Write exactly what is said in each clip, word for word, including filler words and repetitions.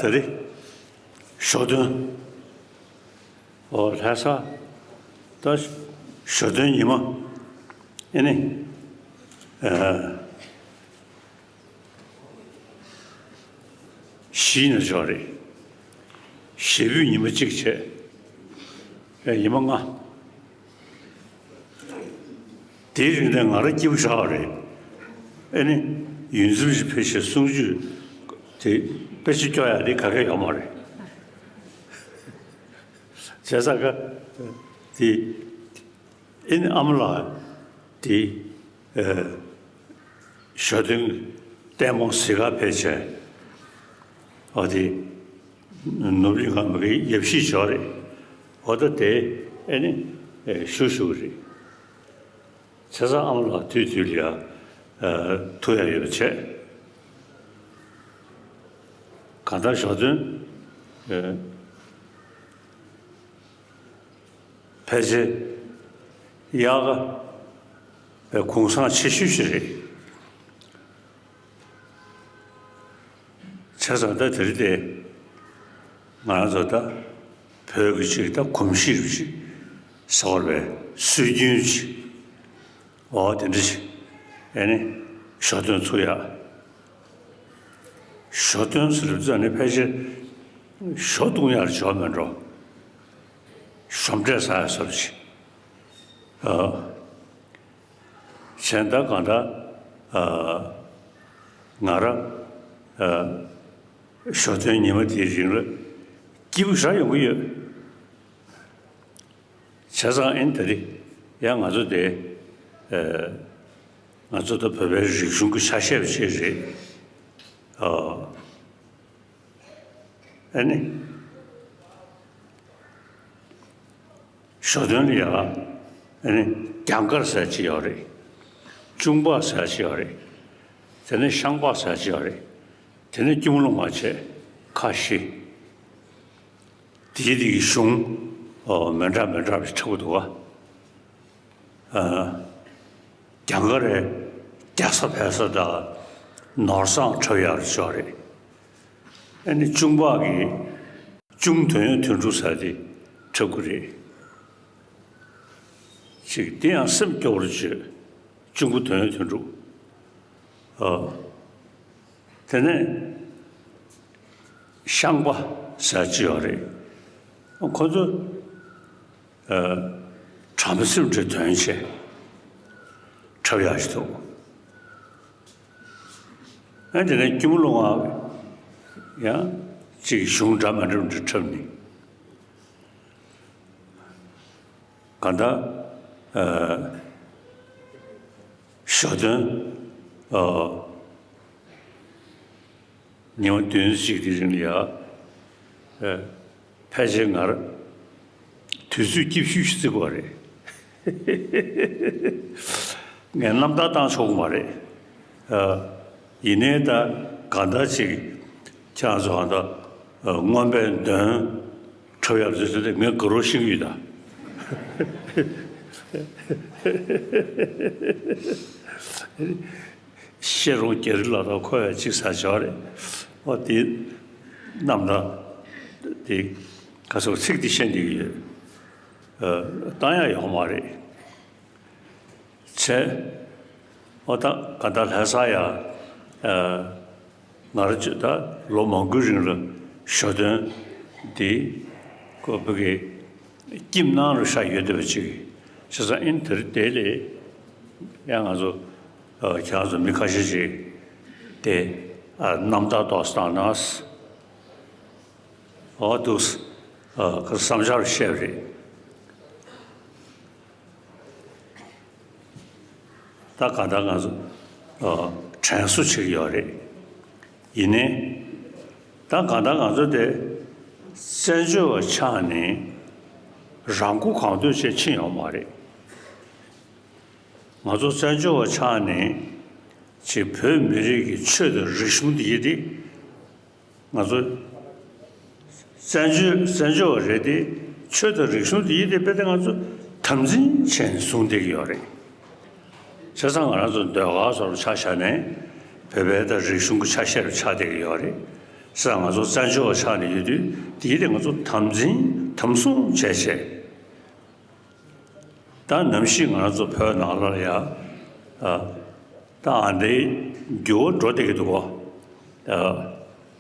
དེ་རེད། ཞོ་སྟོན། ཨོ་ལྷ་ས། ད་ཞོ་སྟོན་ཉི་མ། ཨེ་ནི། ཨ། བཞི་ནས་འཇོག་རེད། ཞེ་པོའི་ཉི་མ་གཅིག་བྱས། ཨེ་ཉི་མ་ལྔ། དེའི་རིང་ནས་ང་རང་སྐྱིད་པོ་ཞེ་དྲག་རེད། ཨེ་ནི། ཡུན་ཙམ་ཞིག་ཕལ་ཆེར་གསུང་ཆོས་དེ་དཔེ་ཆ་སྐྱོ་ཡག་དེ་ག་གེ་ཡོད་མ་རེད། བྱས་ཙང་ཀ་དེ། ཨེ་ནི་ཨ་མ་ལགས་དེ། ཨ། ཞོ་སྟོན་ལྟད་མོ་གཟིགས་ག་ཕེབས་བྱས། ཨ་དེ། ནུབ་གླིང་ཁ་མ་གི་ཡབ་གཞིས་ཇོ་རེད། འོ་ད་དེ་ཨེ་ནི་ཨེ་ཞུ་ཞུ་གི་རེད། བྱས་ཙང་ཨ་མ་ལགས་དུས་དུས་ལ་ཡ་ཨ་ཐུག་ཡ་ཡོད་པ་བྱས། གང་ལྟར་ཞོ་སྟོན་ཨེ་ཕལ་ཆེར་དབྱར་ཁ་གུང་སེང་ཆེ་ཤོས་ཤིག་རེད། བྱས་ཙང་ད་དེ་རིང་དེ་ང་རང་ཚོ་ད་བོད་ཀྱི་ཅིག་ད་གོམས་གཤིས་རུ་ཅིག་ཟེར་བ་རེད། སྲོལ་རྒྱུན་ཅིག་འོ་དེ་འདྲ་ཅིག་ཨེ་ནི་ཞོ་སྟོན་ཚུགས་ཡ། ཞོ་སྟོན་ཟེར་ཙ་ནི་ཕལ་ཆེར་ཞོ་བཏུང་ཡར་འཇོག་མེད་འགྲོ། ཞོ་འབྲས་ཟ་ཡ་སོགས་ཅིག་ཨ། གཞན་ད་གང་ལྟར། ཨ། ང་རང་། ཨ། ཞོ་སྟོན་ཉི་མ་དེའི་རིང་ལ་སྐྱིད་པོ་ཞེ་དྲག་ཡོང་གི་ཡོད། བྱས་ཙང་ཨེ་ནི་དེ་རིང་ཡང་ང་ཚོ་དེ། ཨ། ང་ཚོ་ད་བོད་པའི་རིག་གཞུང་གི་ཆ་ཤས་ཅིག་རེད། ཨ། ཨ་ནི། ཞོ་སྟོན་ལ་ཡ། ཨ་ནི་རྒྱང་མཁར་ཟེར་ཅིག་ཡོད་རེད། གཅུང་པགས་ཟེར་ཅིག་ཡོད་རེད། དེ་ནས་ཤང་པགས་ཟེར་ཅིག་ཡོད་རེད། དེ་ནས་སྐྱོར་མོ་ལུང་པ་བྱས་ཁ་བཞི། དེའི་དེ་གི་གཞུང་། ཨོ། མི་འདྲ་མི་འདྲ་བའི་འཁྲབ་གི་འདུག་ག་ཨ། རྒྱང་མཁར་རེད། རྒྱ་བཟའ་བལ་བཟའ་དང་ནོར་བཟང་འཁྲབ་ཡག་ཅིག་ཡོད་རེད། ཨ་ནི་གཅུང་པགས་ཀྱིས་གཅུང་དོན་ཡོད་དོན་གྲུབ་ཟེར་དེ་འཁྲབ་གི་རེད། ཅིག་དེ་ཡང་སེམས་སྐྱོ་བོར་བརྗོད། གཅུང་པོ་དོན་ཡོད་དོན་གྲུབ། ཨ། དེ་ནས་ཤང་པ་ཟེར་ཅིག་ཡོད་རེད། ཁོ་ཚོ། ཨ། བྲམ་ཟེ་འདྲ་དོན་ཆེ་འཁྲབ་ཡག་ཅིག་འདུག་ཨ། དེ་ནས་སྐྱོར་མོ་ལུང་པ་ཡང་ཅིག་གཞུང་འདྲ་མི་འདྲ་འདྲ་འཁྲབ་ནས། གང་ལྟར། ཨ། ཞོ་སྟོན། ཨ། ཉི་མ་བདུན་ཞིག་གི་རིང་ལ་ཡ། ཨ། ཕལ་ཆེར་ང་རང་དུས་ཚོད་སྐྱིད་ཤོས་ཤིག་བརྩི་དགོས་རེད། ངས་རྣམ་ཐར་བཏང་ཆོག་གི་མ་རེད། ཨ། ཡིན་ནའི་ད་གང་ལྟར་ཅིག་ཁྱེད་རང་ཚོ་གང་ལྟར། ཨ། རྔོན་པའི་འདོན་འཁྲབ་ཡག་ཟེར་ཏེ་ངས་དགའ་རོགས་ཤིག་ཡོད་ད། ཤེས་རོགས་རྒྱ་རི་ལ་དང་ཁོ་ཡ་གཅིག་ཟ་ཆོག་རེད། ཨོ་དེ་རྣམ་ཐར་དེ་ག་ཚོད་ཚིག་དེ་བཤད་འདི་གི་ཡོད། ཨ། བཏང་ཡག་ཡོད་མ་རེད། བྱས། ཨོ་ད་ག་ད་ལྷ་ས་ཡ། ཨ། ང་རང་ཚོ་ད་ལོ་མང་པོའི་རིང་ལ་ཞོ་སྟོན་འདི་ཀོ་བོད་ཀྱི་ཁྱིམ་ནང་ལ་ཤར་ཡོད་བསྡད་པ་ཅིག་བྱས་ཙང་ཨིན། དེ་རིང་དེ་ལས་ཡང་ང་ཚོ། ཨ། ཁྱེད་རང་ཚོ་མི་ཁ་ཤས་ཅིག་དེ། ཨ། རྣམ་ཐར་ཏོག་ཙམ་བཏང་ན། ཨོ་འདུག་ཨ། ཁ་བསམ་འཆར་བཤད་པ་རེད། ད་གང་ལྟར་ང་ཚོ། ཨ། དྲན་གསོ་བྱེད་ཀྱི་ཡོད་རེད། ཡིན་ནའི། ད་གང་ལྟར་ང་ཚོ་དེ་བཙན་བྱོལ་བ་ཆགས་ནས་རང་མགོ་གང་ཐོན་བྱས་ཕྱིན་ཡོད་མ་རེད། ང་ཚོ་བཙན་བྱོལ་བ་ཆགས་ནས་ཅིག་བོད་མི་རིགས་ཀྱི་ཆོས་དང་རིག་གཞུང་འདི་ཡིན་ཏེ། ང་ཚོ་བཙན་བྱོལ་བཙན་བྱོལ་བ་རེད་དེ། ཆོས་དང་རིག་གཞུང་འདི་ཡིན་ཏེ་དཔེ་དེ་ང་ཚོ་དམ་འཛིན་བྱས་ནས་བཟུང་བསྡད་ཀྱི་ཡོད་རེད། བྱས་ཙང་ང་རང་ཚོ་ཟློས་གར་སོགས་ཆ་བཞག་ནས་བོད་པའི་དང་རིག་གཞུང་གི་ཆ་ཤས་རུ་ཆགས་བསྡད་ཀྱི་ཡོད་རེད། ས་ང་ཚོ་བཙན་བྱོལ་བ་ཆགས་ནས་ཡོད་དུས་དེའི་དེ་ང་ཚོ་དམ་འཛིན་དམ་སྲུང་བྱས་བྱས། ད་ནམ་ཞིག་ང་རང་ཚོ་བོད་ནང་ལ་ཡ། ཨ། ད་ཨ་འདྲའི་འགྱུར་བ་འགྲོ་བསྡད་ཀྱི་འདུག་ག་ཨ།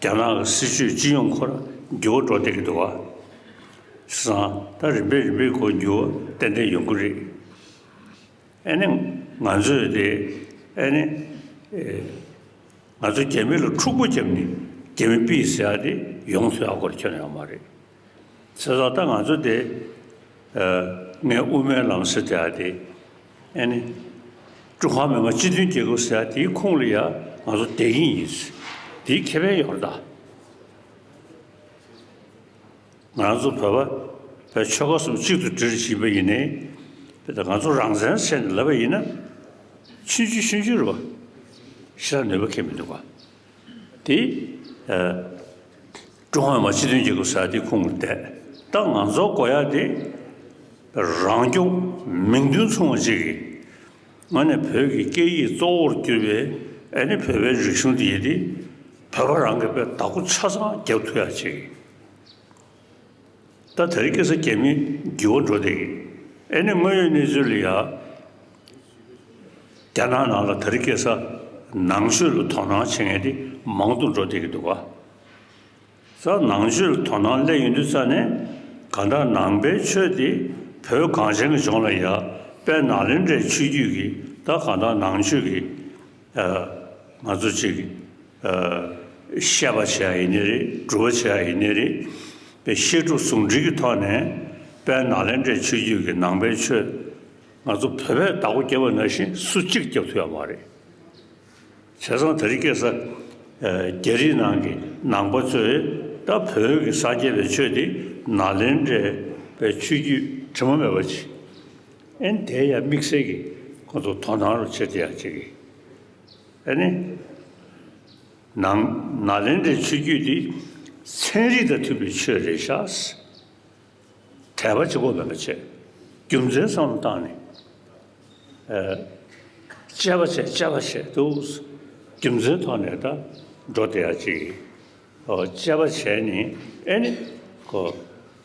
རྒྱ་ནག་གི་སྲིད་བྱུས་སྤྱི་ཡོངས་ཁོ་རང་འགྱུར་བ་འགྲོ་བསྡད་ཀྱི་འདུག་ག་བྱས་ཙང་ད་རིམ་པས་རིམ་པས་ཁོ་འགྱུར་བ་ཏན་ཏན་ཡོང་གི་རེད། ཨ་ནི་ང་ཚོས་དེ་ཨ་ནི་ཨེ། ང་ཚོ་རྒྱ་མི་ལ་འཁྲུག་པོ་བརྒྱབ་ནས་རྒྱ་མི་ཕུད་ཟེར་ཡ་དེ་ཡོང་ཐུབ་ཡ་སྐོར་ཁྱོན་ཡོད་མ་རེད། བྱས་ཙང་ད་ང་ཚོ་དེ་ཨ། ངའི་དབུ་མའི་ལམ་ཟེར་དེ་ཡ་དེ་ཨ་ནི་ཀྲུང་ཧྭ་མི་དམངས་སྤྱི་མཐུན་རྒྱལ་ཁབ་ཟེར་ཡ་དེའི་ཁོངས་ལ་ཡ་ང་ཚོ་བསྡད་ཀྱི་ཡིན། དེའི་ཁེ་ཕན་ཡོད་རེད་ད། ང་རང་ཚོ་བོད་པ་བོད་ཆོལ་ཁ་གསུམ་གཅིག་ཏུ་སྒྲིལ་བཞིན་པ་ཡིན་ནའི། བོད་ད་ང་ཚོ་རང་བཙན་ཟེར་ནས་ལབ་པ་ཡིན་ན། ཆུང་ཆུང་ཆུང་ཆུང་རེད་པ། ཞེ་དྲག་ནུས་པ་ཁེལ་མི་འདུག་ག་དེ་ཨ། ཀྲུང་ཧྭ་མི་དམངས་སྤྱི་མཐུན་རྒྱལ་ཁབ་ཟེར་དེ་ཁོངས་ལ་བསྡད། ད་ང་ཚོ་དགོས་ཡ་དེ་རང་སྐྱོང་མིང་དོན་མཚུངས་པ་ཅིག་གི་ངོས་ནས་བོད་ཀྱི་སྐད་ཡིག་གཙོ་བོར་གྱུར་པའི་ཨ་ནི་བོད་པའི་རིག་གཞུང་འདི་ཡིན་ཏེ། བོད་པ་རང་གིས་དཔེ་བདག་པོ་ཆ་ཚང་རྒྱབ་ཐུབ་ཡ་ཅིག་ད་དེ་རིང་ཁ་སང་རྒྱ་མི་འགྱུར་བ་འགྲོ་བསྡད་ཀྱི། ཨ་ནི་དངོས་ཡོད་གནས་ཚུལ་ལ་ཡ། རྒྱ་ནག་ནང་ལ་དེ་རིང་ཁ་སང་ནང་ཆོས་ལ་དོ་སྣང་བྱེད་མཁན་དེ་མང་དུ་འགྲོ་བསྡད་ཀྱི་འདུག་ག་ས་ནང་ཆོས་ལ་དོ་སྣང་སླེབས་ཡོང་དུས་ཙ་ནས་གང་ལྟར་ནང་པའི་ཆོས་དེ་བོད་གངས་ཅན་གྱི་ལྗོངས་ལ་ཡ་དཔལ་ནཱ་ལེནྡྲའི་ཆོས་བརྒྱུད་ཀྱི་ད་གང་ལྟར་ནང་ཆོས་ཀྱི་ཨ། ང་ཚོ་ཅིག་ཨ། བཤད་པ་བྱེད་ཡ་ཡིན་ནའི་རེད། སྒྲུབ་པ་བྱེད་ཡ་ཡིན་ནའི་རེད། དཔེ་བཤད་སྒྲུབ་ཟུང་འབྲེལ་གྱི་ཐོག་ནས་དཔལ་ནཱ་ལེནྡྲའི་ཆོས་བརྒྱུད་ཀྱི་ནང་པའི་ཆོས་ང་ཚོ་བོད་པས་བདག་པོ་བརྒྱབ་པ་ནང་བཞིན་སུ་གཅིག་བརྒྱབ་ཐུབ་ཡ་མ་རེད། བྱས་ཙང་དེ་རིང་ཁ་སང་ཨ། རྒྱ་རིགས་ནང་གི་ནང་པ་ཚོས་ད་བོད་ཀྱི་སངས་རྒྱས་པའི་ཆོས་དེ་ནཱ་ལེནྡྲའི་པའི་ཆོས་བརྒྱུད་དྲི་མ་མེད་པ་ཅིག་ཨེ་ནི་དེ་ཡང་དམིགས་བསལ་གྱི་ཁོང་ཚོ་དོ་སྣང་རུ་བྱེད་དེ་ཡང་བྱེད་ཀྱི། ཨེ་ནི། ནང་ནཱ་ལེནྡྲའི་ཆོས་བརྒྱུད་འདི་ཚན་རིག་དང་མཐུན་པའི་ཆོས་རེད་ཤག་དད་པ་བྱེད་དགོས་མེད་པ་བྱས། རྒྱུ་མཚན་བསམ་བློ་བཏང་ནས། ཨེ། དཔྱད་པ་བྱས་དཔྱད་པ་བྱས་འདུག་རྒྱུ་མཚན་ཐོག་ནས་ད་འགྲོ་བསྡད་ཡ་ཅིག་ཨོ། དཔྱད་པ་བྱས་ནས་ཨེ་ནི་ཁོ་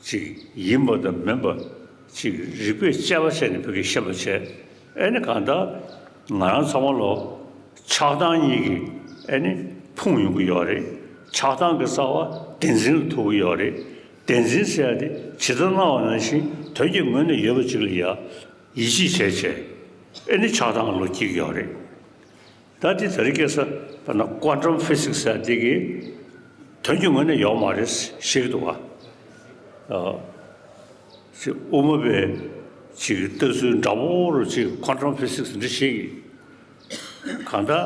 ཅིག་ཡིན་པ་དང་མིན་པ་ཅིག་རིགས་པས་དཔྱད་པ་བྱས་ནས་བོད་སྐད་བཤད་པ་བྱས། ཨེ་ནི་གང་ལྟར་ང་རང་ཚང་མ་ལོ་ཆགས་སྡང་གཉིས་ཀྱིས་ཨེ་ནི་ཕུང་ཡོང་གི་ཡོད་རེད། ཆགས་སྡང་གི་རྩ་བ་བདེན་འཛིན་ལ་ཐུག་གི་ཡོད་རེད། བདེན་འཛིན་ཟེར་ཡ་དེ་ཇི་ལྟར་སྣང་བ་ནང་བཞིན་དོན་གྱི་ངོས་ནས་ཡོད་པ་ཅིག་ལ་ཡ། ཡིད་ཆེས་བྱས་བྱས། ཨེ་ནི་ཆགས་སྡང་ལོ་སྐྱེ་གི་ཡོད་རེད། ད་དེ་དེ་རིང་ཁ་སང་དཔེར་ན་ཀོན་ཊམ་ཕི་སིག་སི་ཟེར་དེ་གིས་དོན་གྱི་ངོས་ནས་ཡོད་མ་རེད་ཞེས་འདུག་ག་ཨ། ཅིག་དབུ་མ་པས་ཅིག་ལྟ་ཚུལ་འདྲ་པོ་རུ་ཅིག་ཀོན་ཊམ་ཕི་སིག་སི་འདི་ཞིག་གང་ལྟར་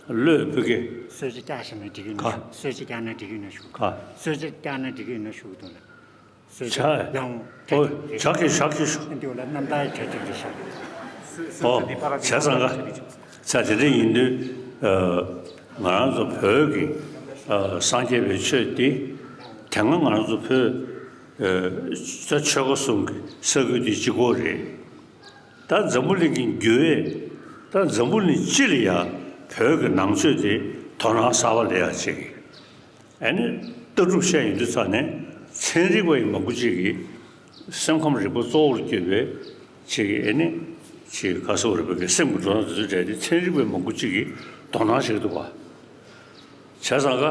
བློས་བུ་གེ། གསོལ་ཇ་བཀྱག་བཞག་ན་འགྲིག་གི་ན་ག་ཞུ། གསོལ་ཇ་བཀྱག་ན་འགྲིག་གི་ན་ཞུ། ག་གསོལ་ཇ་བཀྱག་ན་འགྲིག་གི་ན་ཞུ་གི་འདུག་ལ། བྱ། ཡང་། ཨོ། བྱ་གི་བྱ་གི་ཤོག་འདི་ལ་རྣམ་ཐར་གྱ་གཅིག་རེད་ཤག་ཨོ། བྱས་ཙང་ག་བྱ་དེ་འདྲ་ཡིན་དུས། ཨ། ང་རང་ཚོ་བོད་ཀྱི་ཨ། སངས་རྒྱས་པའི་ཆོས་འདི་དེ་སྔ་ང་རང་ཚོ་བོད་ཨ། ཆོལ་ཁ་གསུམ་གྱི་ས་ཁུལ་འདི་གཅིག་པོ་རེད། ད་འཛམ་བུ་གླིང་གི་འགྱུར་བས་ད་འཛམ་བུ་གླིང་སྤྱི་ལ་ཡང་བོད་ཀྱི་ནང་ཆོས་དེ་དོ་སྣང་གསར་པ་སླེབས་ཡག་བྱེད་ཀྱི། ཨ་ནི་ལྟ་གྲུབ་བཤད་ཡོང་དུས་ཙ་ནས་ཚན་རིག་པ་ཡི་མང་པོ་ཅིག་གིས་སེམས་ཁམས་རིག་པ་གཙོ་བོར་གྱུར་པའི་ཅིག་གིས་ཨ་ནི་ཅིག་ག་ཟེར་དགོས་རེད། བོད་ཀྱི་སེམས་ཀྱི་འགྲོ་སྟངས་དེ་ཚོ་འདྲ་དེ་ཚན་རིག་པ་མང་པོ་ཅིག་གིས་དོ་སྣང་བྱེད་ཀྱི་འདུག་ག་བྱས་ཙང་ག་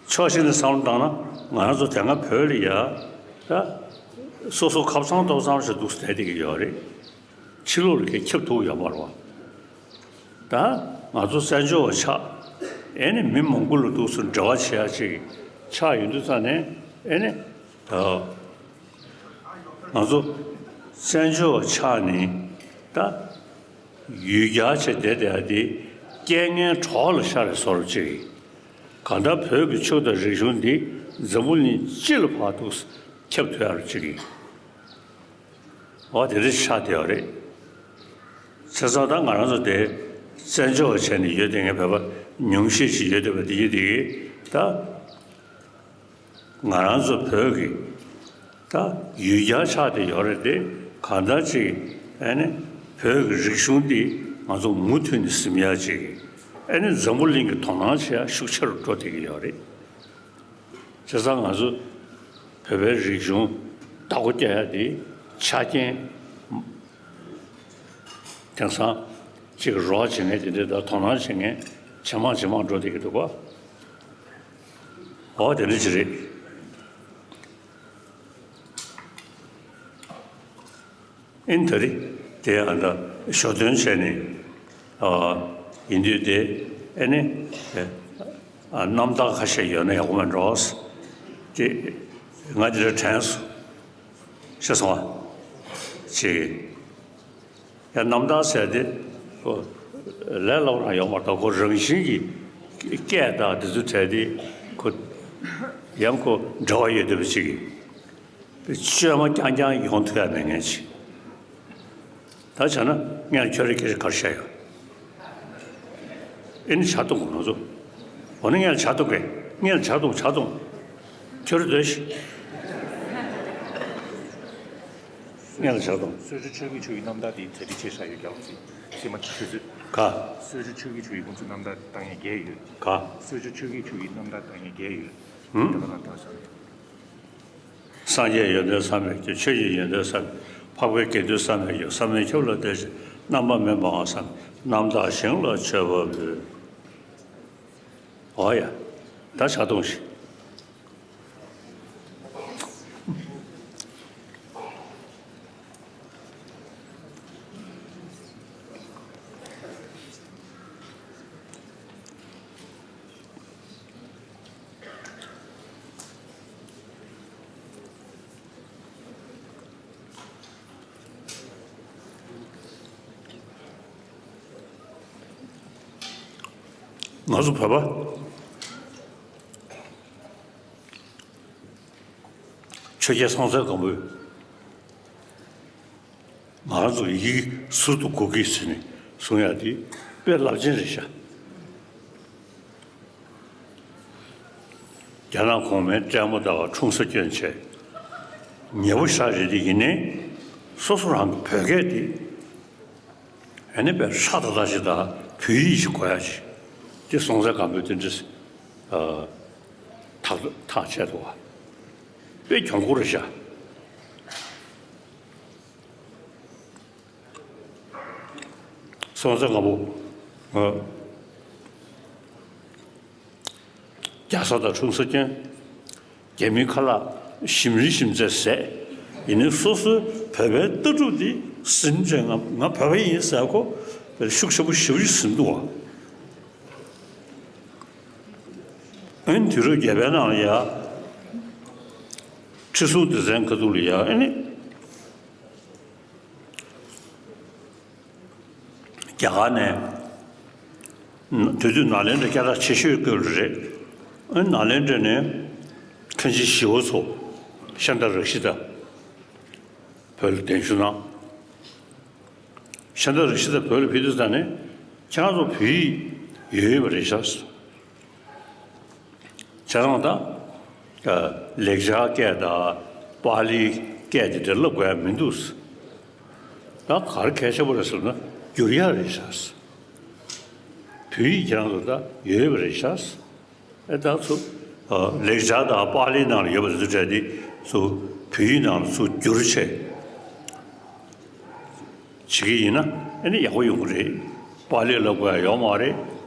ཕྱོགས་གཅིག་ནས་བསམ་བློ་བཏང་ན་ང་རང་ཚོ་དེ་སྔ་བོད་ལ་ཡ་ད་སོ་སོ་ཁབ་ཚང་ཐོབ་ཚང་ཞིག་འདུག་སེ་བསྡད་བསྡད་ཀྱི་ཡོད་རེད། ཕྱི་ལོགས་ལ་ཁྱབ་ཐུབ་ཡོད་མ་རེད་པ། ད་ང་ཚོ་བཙན་བྱོལ་བ་ཆགས། ཨེ་ནི་མི་མང་པོ་ལ་འདུག་སེ་འབྲེལ་བ་བྱེད་ཡ་ཅིག་ཆགས་ཡོང་དུས་ཙ་ནས་ཨེ་ནི་ད་ང་ཚོ་བཙན་བྱོལ་བ་ཆགས་ནས་ད་ཡུལ་གྱར་བྱས་བསྡད་བསྡད་ཡ་དེ་རྐྱེན་ངན་གྲོགས་ལ་ཤར་བའི་བཟོ་འདྲ་ཅིག་གང་ལྟར་བོད་ཀྱི་ཆོས་དང་རིག་གཞུང་འདི་འཛམ་བུ་གླིང་སྤྱི་ལ་ཕར་འདུག་སེ་ཁྱབ་ཐུབ་ཡ་ཅིག་འོ་དེ་འདྲ་ཆགས་བསྡད་ཡོད་རེད། བྱས་ཙང་ད་ང་རང་ཚོ་དེ་བཙན་བྱོལ་བ་བྱས་ནས་ཡོད་བསྡད་མཁན་བོད་པ་ཉུང་ཤས་ཤིག་ཡོད་བསྡད་པ་དེ་ཡིན་དེ་གིས་ད་ང་རང་ཚོ་བོད་ཀྱི་ད་ཡུལ་གྱར་ཆགས་བསྡད་ཡོད་རེད་དེ། གང་ལྟར་ཅིག་ཨ་ནི་བོད་ཀྱི་རིག་གཞུང་འདི་ང་ཚོ་མུ་མཐུད་ནས་ཟིན་ཡ་ཅིག་ཨ་ནི་འཛམ་བུ་གླིང་གིས་དོ་སྣང་བྱེད་ཡ་ཤུགས་ཆེ་རུ་འགྲོ་བསྡད་ཀྱི་ཡོད་རེད། བྱས་ཙང་ང་ཚོ་བོད་པའི་རིག་གཞུང་བདག་པོ་རྒྱག་ཡ་དེ་ཆ་རྐྱེན། དེང་སང་གཅིག་རོགས་བྱེད་མཁན་དེ་འདྲ་དང་དོ་སྣང་བྱེད་མཁན་ཇེ་མང་ཇེ་མང་འགྲོ་བསྡད་ཀྱི་འདུག་ག་འོ་དེ་འདྲ་ཅིག་རེད། ཨིན་ད་རེས་དེ་ཨ་ད་ཞོ་སྟོན་བྱས་ནས་ཨ་ཡིན་དུས་དེ་ཨེ་ནི་ཨ་རྣམ་ཐར་ཁ་ཤས་ཡོད་ན་ཡག་པོ་མེད་འགྲོ། དེ་ང་དེ་འདྲ་དྲན་སོང་། ཤེས་སོང་ཨ། ཅིག་ཡང་རྣམ་ཐར་ཟེར་དེ་ཁོ་ལས་སླ་པོ་རང་ཡོད་མ་གཏོགས་ཁོ་རང་བཞིན་གྱིས་སྐད་དང་དེ་ཚོ་བྲལ་ཏེ་ཁོ་ཡང་ཁོ་འབྲེལ་བ་ཡོད་བསྡད་པ་ཅིག་གི་བཅོས་མ་རྐྱང་རྐྱང་ཡོང་ཐུབ་ཡ་མེད་མཁན་ཅིག་ད་བྱས་ན་ངས་ཁྱོད་རའི་སྐད་ཆ་ག་རེ་བཤད་ཡོད། ཨེ་ནི་ཇ་འཐུང་གི་ང་ཚོ། འོ་ན་ངས་ཇ་འཐུང་གི། ངས་ཇ་འཐུང་ཇ་འཐུང་། ཁྱོད་ར་སྡོད་ཤིག་ངས་ཇ་འཐུང་། གསོལ་ཇ་མཆོད་ཀྱི་མཆོད་ཀྱི་རྣམ་ཐར་དེ་གྲ་སྒྲིག་བྱས་བཞག་ཡོད་ཀྱང་ཟེར། ཤེས་མ་ཁྱོད་ཚོས། ག་གསོལ་ཇ་མཆོད་ཀྱི་མཆོད་ཀྱི་ཁོང་ཚོ་རྣམ་ཐར་བཏང་ཡས་བརྒྱད་ཡོད། ག་གསོལ་ཇ་མཆོད་ཀྱི་མཆོད་ཀྱི་རྣམ་ཐར་བཏང་ཡས་བརྒྱད་ཡོད། ཧུམ། དེ་ག་ལ་བཏང་ས་རེད། སངས་རྒྱས་ཡོན་ཏན་བསམ་མེད་ཀྱི། ཆོས་ཀྱི་ཡོན་ཏན་བསམ་མེད། འཕགས་པའི་དགེ་འདུན་བསམ་མེད་ཀྱི། བསམ་ཡས་ཁྱབ་ལ་བརྟེན་ཅིང་། རྣམ་པར་སྨིན་པའང་བསམ་མེད། རྣམ་དག་ཞིང་ལ་མཆོད་པ་འབུལ། འོ་ཡ། ད་ཇ་འཐུང་ཞིག་ང་ཚོ་བོད་པ་ཆོས་རྒྱལ་སྲོང་བཙན་སྒམ་པོས། ང་རང་ཚོ་ཡི་གེ་ཟུར་དུ་གོ་གི་ཟེར་ནས་གསུང་ཡག་དེ་དཔེ་རླབས་ཆེན་རེད་ཤག་རྒྱ་ནག་གོང་མའི་སྲས་མོ་དག་འཁྲུངས་ས་སྐྱོན་བྱས། ཉེ་པོ་ཞིག་རེད་དེ། ཡིན་ནའི་སོ་སོ་རང་གི་བོད་སྐད་དེ་ཨ་ནི་དཔེ་ཧྲ་ཏག་ཏག་ཞིག་དང་བོད་ཡིག་ཞིག་གོ་ཡག་ཞིག་དེ་སྲོང་བཙན་སྒམ་པོས་དེ་འདྲ་ཨ་ཐག་ཐག་བཅད་འདུག་བ། དཔེ་གྱོང་པོ་རེད་ཤག་སྲོང་བཙན་སྒམ་པོ། ཨ། རྒྱ་བཟའ་དང་འཁྲུངས་ས་སྐྱོན། རྒྱ་མིའི་ཁ་ལག་ཞིམ་རིལ་ཞིམ་ཚད་ཟས། ཡིན་ནའི་སོ་སོའི་བོད་པའི་ལྟ་གྲུབ་འདི་ཟིན་བྱས། ང་ང་བོད་པ་ཡིན་ཟེར་ཁོ་ཤུགས་ཆེན་པོ་ཞེ་པོ་ཅིག་ཟིན་འདུག་བ། ཨ་ནི་དུས་རབས་བརྒྱད་པའི་ནང་ལ་ཡ། ཁྲི་སྲོང་ལྡེ་བཙན་སྐབས་དུས་ལ་ཡ། ཨ་ནི། རྒྱ་གར་ནས། དེ་དུས་ནཱ་ལེནྡྲ་སྐད་གྲགས་ཆེ་ཤོས་སྐོར་རེད། ཨ་ནཱ་ལེནྡྲ་ནས་མཁན་ཆེན་ཞི་བ་འཚོ། ཤཱནྟ་རཀྵི་ཏ། བོད་ལ་གདན་ཞུ་གནང་། ཤཱནྟ་རཀྵི་ཏ་བོད་ལ་ཕེབས་དུས་ཙ་ནས་ཁྱེད་རང་ཚོ་བོད་ཡིག་ཡོད་ཡོད་པ་རེད་ཤག་བྱས་ཙང་ད། ལེགས་སྦྱར་སྐད་དང་པཱ་ལིའི་སྐད་དེ་འདྲ་བསླབ་དགོས་ཡ་མི་འདུག་ད་ག་རེ་གལ་ཆེན་པོ་རེད་ཟེར་ན་བསྒྱུར་ཡག་རེད་ཤག་བོད་ཡིག་ཁྱེད་རང་ཚོ་ད་ཡོད་པ་རེད་ཤག་ཨེ་ད་ཚོ་ལེགས་སྦྱར་དང་པཱ་ལིའི་ནང་ལ་ཡོད་པ་དེ་ཚོ་བྲལ་ཏེ་ཚོ་བོད་ཡིག་ནང་ལ་ཚུར་བསྒྱུར་བྱས། བྱེད་ཀྱི་ཡིན་ན་ཨ་ནི་ཡག་པོ་ཡོང་གི་རེད། པཱ་ལི་བསླབ་དགོས་ཡ་ཡོད་མ་རེད།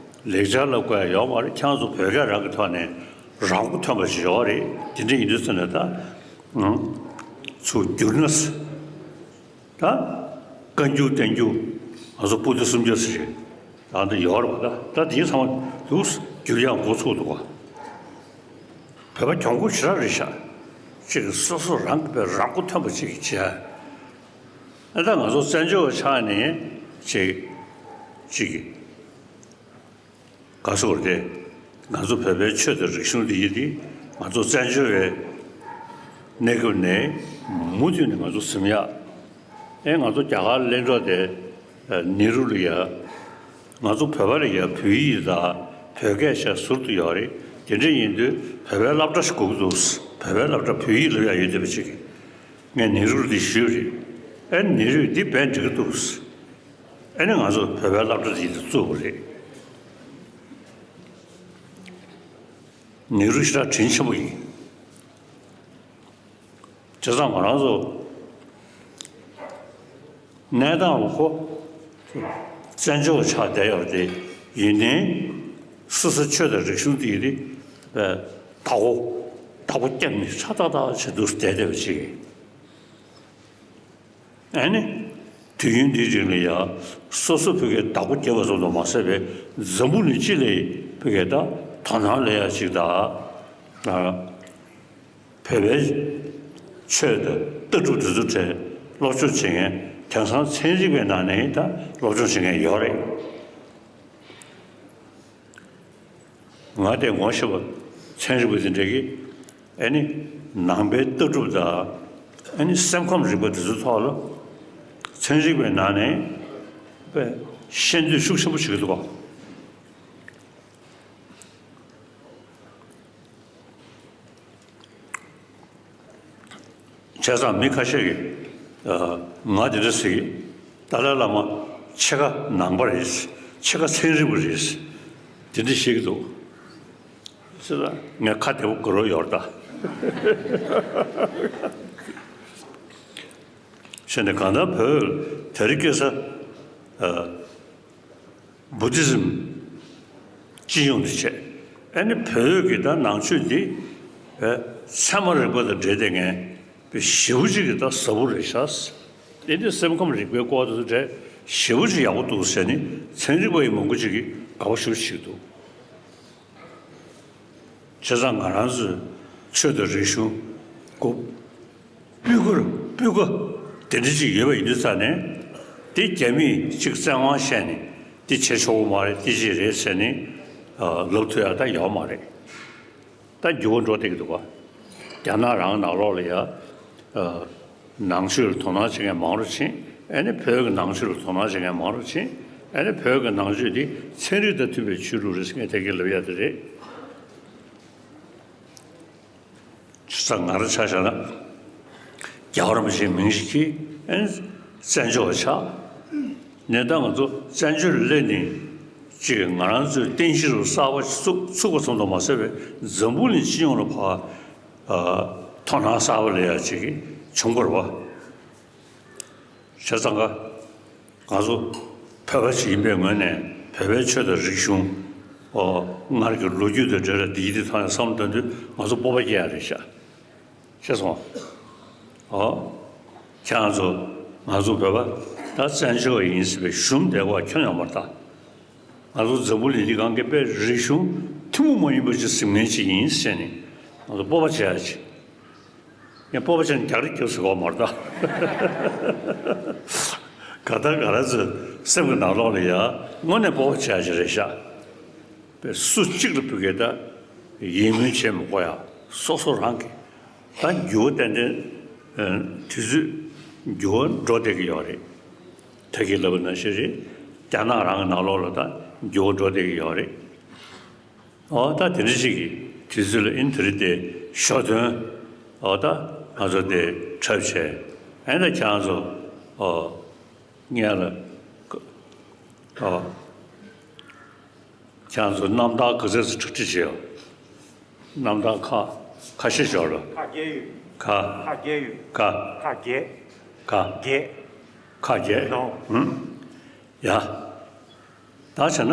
ལེགས་སྦྱར་བསླབ་དགོས་ཡ་ཡོད་མ་རེད། ཁྱེད་རང་ཚོ་བོད་སྐད་རང་གི་ཐོག་ནས་རང་མགོ་ཐོན་པ་ཞིག་ཡོད་རེད། དེ་འདྲ་ཡིན་དུས་ཙམ་ནས་ད་ཚུར་བསྒྱུར་ན་ད་བཀའ་འགྱུར་བསྟན་འགྱུར་ང་ཚོ་པོ་ཏི་སུམ་བརྒྱ་ཟེར་ཞིག་ད་འདི་ཡོད་རེད་པ། ད་ད་དེ་ཚང་མ་འདུག་བསྒྱུར་ཡག་འགོ་ཚུགས་འདུག་བ། བོད་པ་གྱོང་པོ་ཞེ་དྲག་རེད་ཤག་ཅིག་སོ་སོ་རང་གི་བས་རང་མགོ་ཐོན་པ་ཅིག་བྱས། ཨ་ད་ང་ཚོ་བཙན་བྱོལ་བ་ཆགས་ནས་ཅིག་ཅིག་ག་སོགས་རེད། ང་ཚོ་བོད་པའི་ཆོས་དང་རིག་གཞུང་འདི་ཡིན་ཏེ། ང་ཚོ་བཙན་བྱོལ་བའི་གནས་སྐབས་ནས་མུ་མཐུད་ནས་ང་ཚོ་ཟིན་ཡག་ཨེ་ང་ཚོ་རྒྱ་གར་ལ་ལེན་འགྲོ་དེ་ནེ་རུ་ལ་ཡ། ང་ཚོ་བོད་པ་ལ་ཡ་བོད་ཡིག་དང་བོད་སྐད་ཆ་ཟུར་དུ་ཡོད་རེད། དེ་འདྲ་ཡིན་དུས་བོད་པའི་སློབ་གྲྭ་ཞིག་དགོས་ཀྱི་འདུག་བོད་པའི་སློབ་གྲྭ་བོད་ཡིག་སློབ་ཡག་ཡོད་བསྡད་པ་ཅིག་ངས་ནེ་རུ་ལ་དེ་ཞུས་རེད། ཨེ་ནེ་རུས་འདི་བས་འགྲིག་གི་འདུག་ཨེ་ནི་ང་ཚོ་བོད་པའི་སློབ་གྲྭ་འདི་དེ་བཙུགས་པ་རེད། ནེ་རུ་ཞེ་དྲག་དྲིན་ཆེན་པོ་ཡིན། བྱས་ཙང་ང་རང་ཚོ་གནས་སྟངས་ཁོ་བཙན་བྱོལ་ཆགས་བསྡད་ཡོད་རེད་དེ། ཡིན་ནའི་སོ་སོ་ཆོས་དང་རིག་གཞུང་དེ་ཡིན་ཏེ་བདག་པོ་བདག་པོ་རྒྱབ་ནས་ཧྲ་ཏག་ཏག་བྱེད་འདུག་བསྡད་བསྡད་པ་ཅིག་ཨ་ནི། དུས་ཡུན་འདིའི་རིང་ལ་ཡང་སོ་སོ་བོད་སྐད་བདག་པོ་རྒྱབ་པ་ཙམ་དུ་མ་ཟད་པའི་འཛམ་བུ་གླིང་སྤྱི་ལ་བོད་སྐད་ད་དོ་སྣང་སླེབས་ཡ་ཅིག་དང་། བོད་པའི་ཆོས་དང་ལྟ་གྲུབ་དེ་ཚོ་གྲས་སློབ་སྦྱོང་བྱེད་མཁན། དེང་སང་ཚན་རིག་པའི་ནང་ནས་ད་སློབ་སྦྱོང་བྱེད་མཁན་ཡོད་རེད། ང་དེ་ངོ་ཤེས་པ་ཚན་རིག་པ་དེ་འདྲ་གིས་ཨ་ནི་ནང་པའི་ལྟ་གྲུབ་དང་ཨ་ནི་སེམས་ཁམས་རིག་པ་དེ་ཚོའི་ཐོག་ལ་ཚན་རིག་པའི་ནང་ནས་དཔེ་ཤེས་འདོད་ཤུགས་ཆེན་པོ་བྱེད་ཀྱི་འདུག་ག་བྱས་ཙང་མི་ཁ་ཤས་ཀྱིས་ཨ་ང་དེ་འདྲ་ཟེར་གི། ཏཱ་ལའི་བླ་མ་ཕྱེད་ཀ་ནང་པ་རེད། ཕྱེད་ཀ་ཚན་རིག་པ་རེད། དེ་འདྲ་བཤད་ཀྱི་འདུག་བྱས་ཙང་ངས་ཁ་བདེ་པོ་སྒུར་རོགས་ཡོད་ད། བྱས་ནས་གང་ལྟར་བོད་དེ་རིང་ཁ་སང་ཨ། བུ་དྷི་ཛིམ་སྤྱི་ཡོངས་དེ་བྱས། ཨ་ནི་བོད་ཀྱི་ད་ནང་ཆོས་འདི་ཨེ་ཚད་མ་རིག་པ་དང་འབྲེལ་བསྡད་མཁན་དཔེ་ཞེ་པོ་ཅིག་གི་ད་ཟབ་པོ་རེད་ཤག་དེ་ནི་སེམས་ཁམས་རིག་པའི་སྐོར་དུ་འབྲེལ་ཞེ་པོ་ཅིག་ཡག་པོ་འདུག་ཟེར་ནས་ཚན་རིག་པ་ཡི་མང་པོ་ཅིག་གིས་དགའ་པོ་ཞེ་པོ་ཅིག་འདུག་བྱས་ཙང་ང་རང་ཚོའི་ཆོས་དང་རིག་གཞུང་གོ་སྤུས་ཀར་སྤུས་ཀ་དེ་འདྲ་ཅིག་ཡོད་པ་ཡིན་དུས་ཙང་ནས། དེ་རྒྱ་མིས་ཅིག་བཙན་དབང་བྱས་ནས་དེ་བྱེད་ཆོག་གི་མ་རེད། དེ་ཅིག་རེད་ཟེར་ནས་ལབ་ཐུབ་ཡག་ད་ཡོད་མ་རེད། ད་འགྱུར་བ་འགྲོ་བསྡད་ཀྱི་འདུག་ག་རྒྱ་ནག་རང་ནང་ལོགས་ལ་ཡ། ནང་ཆོས་ལ་དོ་སྣང་བྱེད་མཁན་མང་རུ་ཕྱིན། ཨ་ནི་བོད་ཀྱི་ནང་ཆོས་ལ་དོ་སྣང་བྱེད་མཁན་མང་རུ་ཕྱིན། ཨ་ནི་བོད་ཀྱི་ནང་ཆོས་འདི་ཚན་རིག་དང་མཐུན་པའི་ཆོས་ལུགས་རེད་ཟེར་མཁན་དེ་གས་ལབ་ཡ་དེ་རེད། བྱས་ཙང་ང་རང་ཆ་བཞག་ན་རྒྱལ་བ་རིན་པོ་ཆེའི་མིང་ཞིག་གིས་ཨ་ནི་བཙན་བྱོལ་བ་ཆགས། ནས་ད་ང་ཚོ་བཙན་བྱོལ་སླེབས་ནས་ཅིག་ང་རང་ཚོའི་རྟེན་གཞི་རུ་གསར་པ་ཞིག་བཙུགས་བཙུགས་པ་ཙམ་དུ་མ་ཟད་པའི་འཛམ་བུ་གླིང་སྤྱི་ཡོངས་ལ་ཕར་ཨ་དོ་སྣང་གསར་པ་སླེབས་ཡ་ཅིག་བྱུང་བ་རེད་པ། བྱས་ཙང་ཀ་ང་ཚོ་བོད་པ་ཞིག་ཡིན་པའི་ངོས་ནས་བོད་པའི་ཆོས་དང་རིག་གཞུང་། ཨོ། སྔར་གྱི་ལོ་རྒྱུས་དང་འབྲེལ་བའི་འདི་འདི་ཐོག་ནས་བསམ་བློ་བཏང་དུས་ང་ཚོ་སྤོབས་པ་སྐྱེ་ཡ་རེད་ཤག་ཤེས་སོང་། ཨོ། ཁྱེད་རང་ཚོ་ང་ཚོ་བོད་པ་ད་བཙན་བྱོལ་བ་ཡིན་ཟེར་བའི་ཞུམ་བསྡད་པ་ཁྱོན་ཡོད་མ་རེད་ད། ང་ཚོ་འཛམ་བུ་གླིང་འདི་སྒང་གི་དཔེ་རིག་གཞུང་ཐུན་མོང་མ་ཡིན་པ་ཅིག་ཟིན་མཁན་ཅིག་ཡིན་ཟེར་ནས་ང་ཚོ་སྤོབས་པ་བྱེད་ཡ་ཅིག་ངས་སྤོབས་པ་བྱས་ནས་རྒྱག་རེས་རྒྱབ་ཟེར་གོ་མ་རེད་ད། ག་ད་ག་ར་ཚོའི་སེམས་ཀྱི་ནང་ལོགས་ལ་ཡ་དངོས་གནས་སྤོབས་པ་བྱེད་ཡ་ཅིག་རེད་ཤག་དཔེ་སུ་གཅིག་ལ་བོད་སྐད་ད་ཡིད་སྨོན་བྱེད་མི་དགོས་ཡ། སོ་སོ་རང་གིས་ད་འགྱུར་བ་ཏན་ཏན་དུས་ཚོད་འགྱུར་བ་འགྲོ་བསྡད་ཀྱི་ཡོད་རེད། ད་གིན་ལབ་པ་ནང་བཞིན་རེད། རྒྱ་ནག་རང་གི་ནང་ལོགས་ལ་ད་འགྱུར་བ་འགྲོ་བསྡད་ཀྱི་ཡོད་རེད། ཨོ་ད་དེ་འདྲ་ཞིག་གི་དུས་ཚོད་ལ་ཨིན་དེ་རིང་དེ་ཞོ་སྟོན། ཨོ་ད་ང་ཚོ་དེ་འཁྲབ་བྱས། ཨེ་ད་ཁྱེད་རང་ཚོ་ཨོ་སྔོན་ལ་ཨོ་ཁྱེད་རང་ཚོ་རྣམ་ཐར་ག་ཚོད་ཙམ་གྲ་སྒྲིག་བྱས་ཡོད། རྣམ་ཐར་ཁ་ཁ་ཤས་ཤོར་ལ། ཁ་བརྒྱད་ཡོད། ཁ་ཁ་བརྒྱད་ཡོད། ཁ་ཁ་བརྒྱད། ཁ་བརྒྱད། ཁ་བརྒྱད། ནོ། ཧུམ། ཡ། ད་བྱས་ན་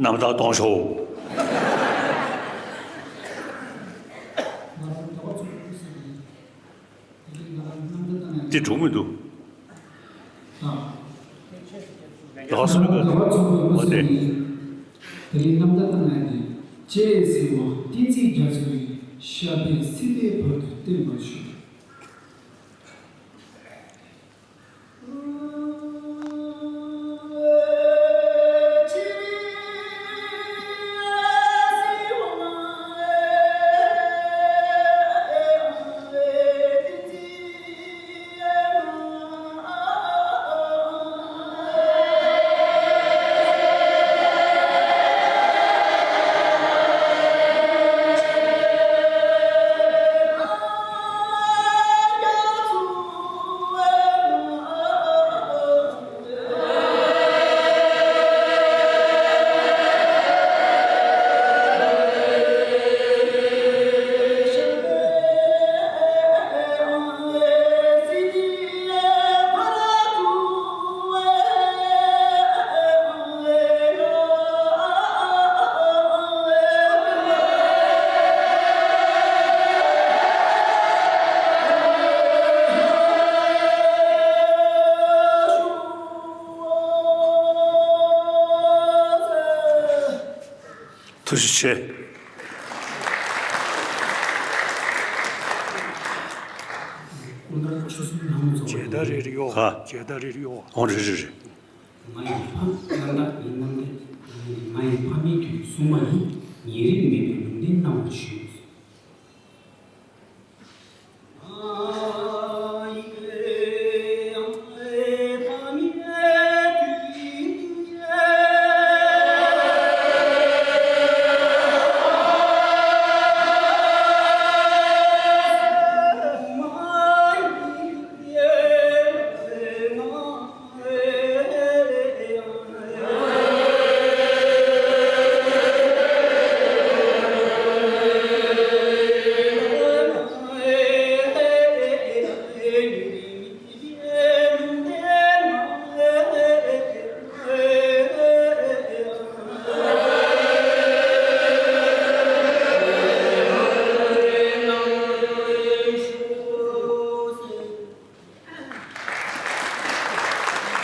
རྣམ་ཐར་གཏོང་ཤོག་འདི་འགྲུབ་མི་འདུག་ལགས་སོ། འོ་དེ། དེ་ལས་རྣམ་ཐར་བཏང་ཡ་ནི་ཅེས་ཟེར་བ་བསྟན་འཛིན་རྒྱ་མཚོ་ཡི་ཞབས་པད་སྲིད་མཐའི་བར་དུ་བརྟན་པར་ཤོག་ཐུགས་རྗེ་ཆེ། མཇལ་དར་རེ་རེ་གཡོག་ཧ། མཇལ་དར་རེ་རེ་གཡོག་ཨོ་རེ་རེ་རེ། ང་ཡི་ཕ་རྣམ་དག་ཡིན་ནམ་སྟེ། ང་ཡི་ཕ་མེས་ཀྱི་སྲུང་མ་ཡིན། ཉེ་རིང་མེད་པའི་ལུང་བསྟན་གནང་བར་ཞུ།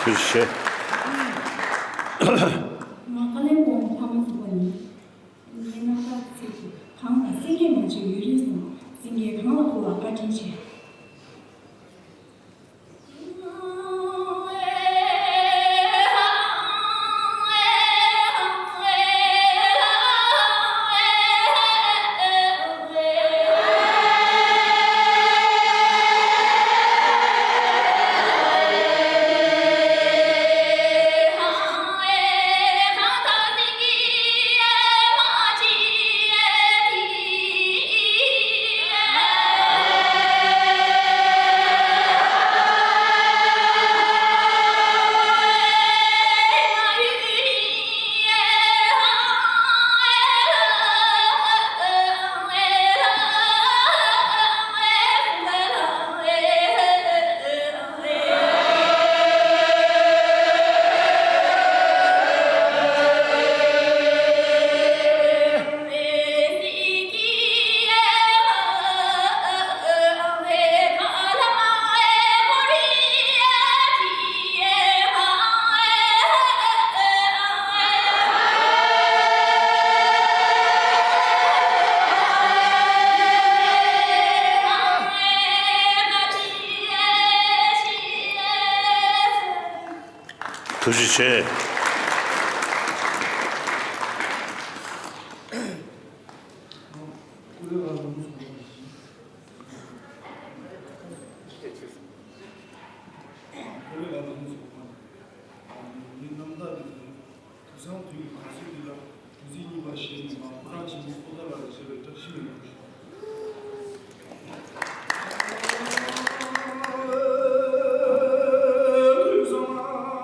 ཐུགས་རྗེ་ཆེ། ང་ཀ་ལོན་སྦུག་ཕ་མ་ཚོགས་པ་ཡིན། ངའི་རྣམ་ཐར་ཚིག་གང་དང་སེང་གེ་མ་བྱོན་ཡུན་རིང་སོང་། སེང་གེ་གངས་ལ་འཕུར་བ་བཀའ་དྲིན་ཆེ། ཐུགས་རྗེ་ཆེ། དུས་སང་དུས་ཀྱི་གང་ཟག་འདི་ལ་དུས་ཚིགས་གཉིས་པ་ཞེས་མི་མང་ཕོ་བྲང་ཆེན་མོ་པོ་ཏཱ་ལ་རུ་བཞེས་པའི་བཀྲ་ཤིས་ལེགས་འགྲུབ་ཞུ།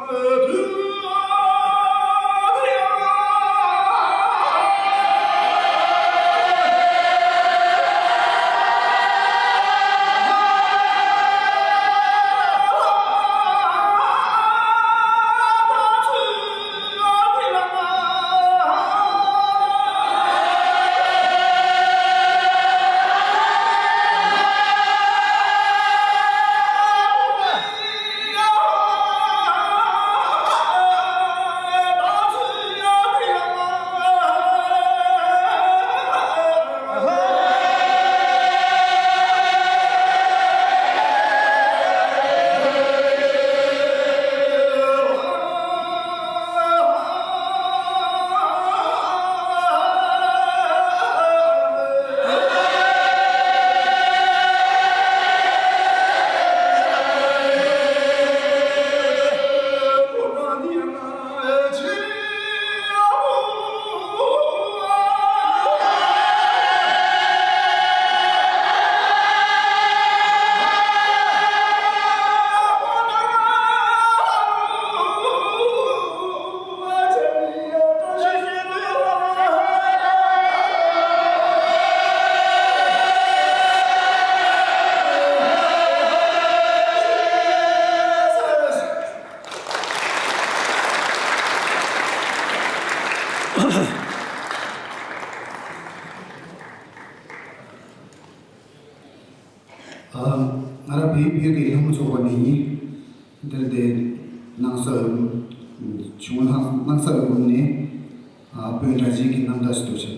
ང་རང་བོད་བོད་ཀྱི་ལྷ་མོ་ཚོགས་པ་ནས་ཡིན། འདིར་འདི་སྣང་ས་འོད་འབུམ་བྱུང་སྣང་སྣང་ས་འོད་འབུམ་ནས་ཨ་བོད་སྒྲ་གཅན་གྱི་རྣམ་ཐར་ཞིག་འདུག་ཅེས་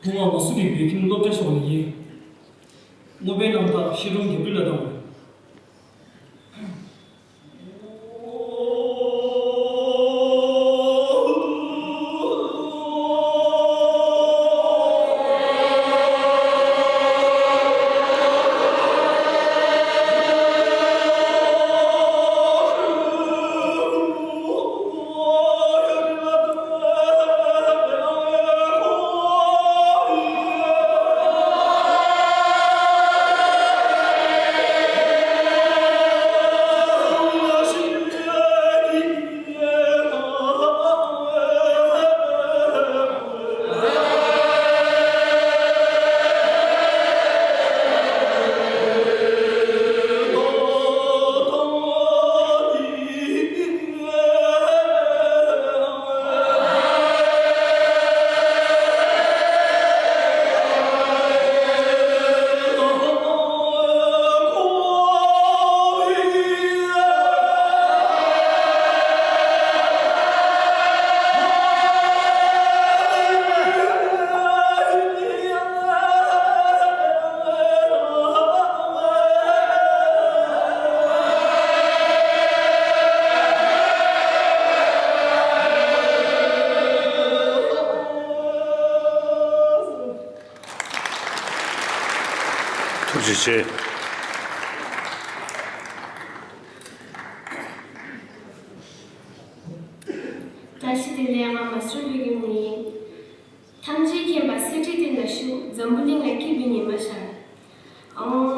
ཐུབ་དབང་མ་སུ་རི་བོད་ཁྱིམ་སློབ་གྲྭ་སོགས་ནས་ཡིན། སྔོན་པའི་རྣམ་ཐར་བཤད་སྒྲུང་རྒྱབ་ལྗོངས་ལ་དང་། ཐུགས་རྗེ་ཆེ། བཀྲ་ཤིས་བདེ་ལེགས། ང་མ་སུ་རི་བོད་ཁྱིམ་ནས་ཡིན། ཐམས་ཅད་མཁྱེན་པ་གསེར་ཁྲིའི་སྟེང་ན་བཞུགས། འཛམ་བུ་གླིང་ལ་སྐྱིད་པའི་ཉི་མ་ཤར། ཨོ།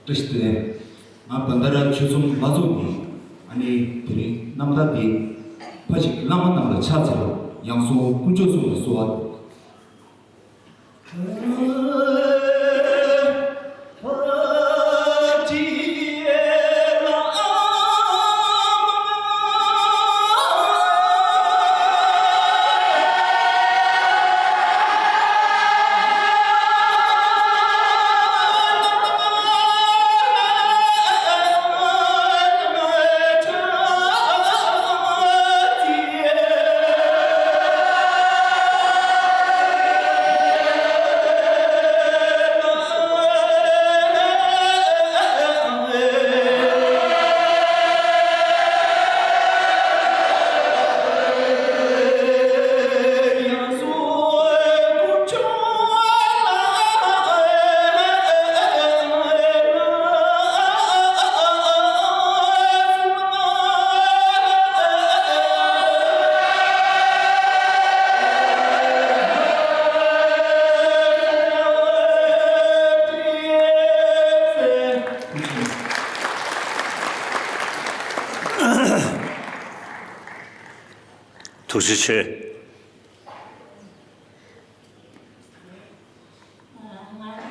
བཀྲ་ཤིས་བདེ་ལེགས། ང་བན་ད་ར་ཆོས་ཚོགས་མ་འཛུགས་ནས། ཨ་ནི་དེ་རིང་རྣམ་ཐར་འདི་ཕ་ཞིག་བླ་མ་རྣམས་ལ་ཕྱག་འཚལ་ལོ། ཡང་སོ་དཀོན་མཆོག་གསུམ་ལ་གསོལ་བ། ཐུགས་རྗེ་ཆེ། ང་བྱང་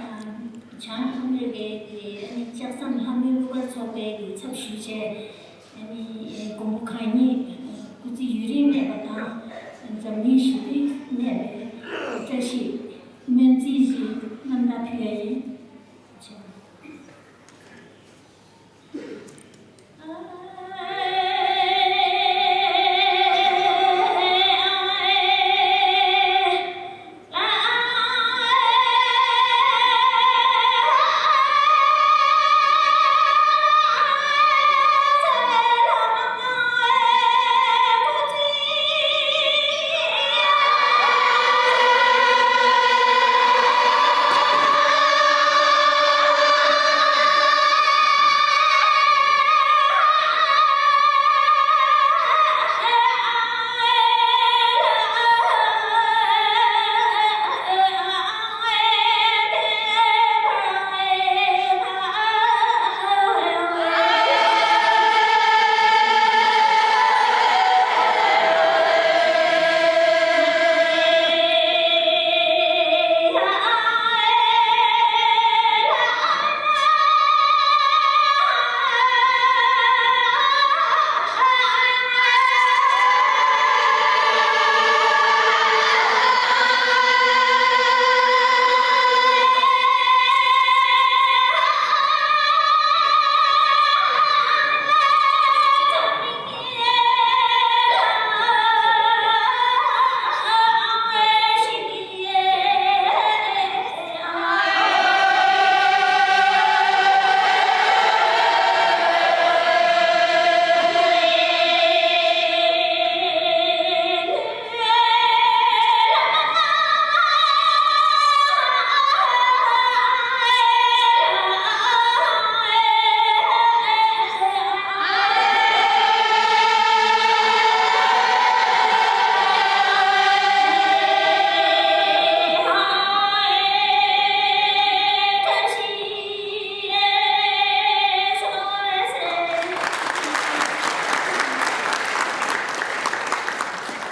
ཁམས་རེ་བའི་གི་ལྕགས་ཟམ་ལྷ་མོའི་གླུ་གར་ཚོགས་པའི་གི་ཚབ་ཞུས་བྱས། མགོན་པོ་གང་ཉིད་སྐུ་ཚེ་ཡུན་རིང་གནས་པ་དང་། འཛམ་གླིང་ཞི་བདེ་གནས་པའི་བཀྲ་ཤིས་སྨོན་ཚིག་ཅིག་རྣམ་ཐར་ཕུལ་ཡ་ཡིན།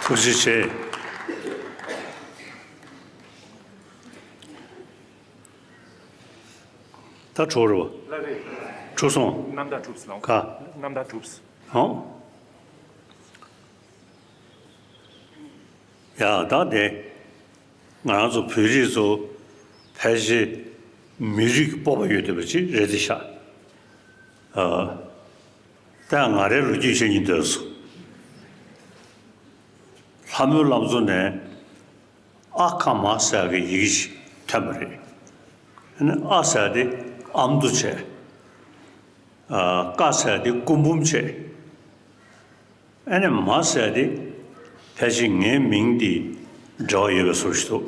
ཐུགས་རྗེ་ཆེ། ད་གྲོལ་རོགས། ལགས་རེད། གྲོལ་སོང་། རྣམ་དག་གྲུབ་སོང་། ག་རྣམ་དག་གྲུབ་སོང་། ཧོ། ཡ་ད་དེ། ང་རང་ཚོ་བོད་རིགས་ཚོ་ཕལ་ཆེར་མི་རིགས་ཀྱི་སྤོབས་པ་ཡོད་བསྡད་པ་ཅིག་རེད་དེ་ཤག་ཨ། ད་ང་རའི་ལོ་རྒྱུས་བཤད་སྙིང་འདོད་སོང་། ལྷ་མོའི་ལམ་གཙོ་ནས་ཨ་ཁ་མ་ཟེར་གི་ཡི་གེ་ཞིག་ཐོན་པ་རེད། ཨ་ནི་ཨ་ཟེར་དེ་ཨ་མདོ་བྱས། ཨ། ཀ་ཟེར་དེ་སྐུ་འབུམ་བྱས། ཨ་ནི་མ་ཟེར་དེ་ཕལ་ཆེར་ངའི་མིང་དེ་འབྲེལ་བ་ཡོད་པའི་བཟོ་ཞིག་འདུག་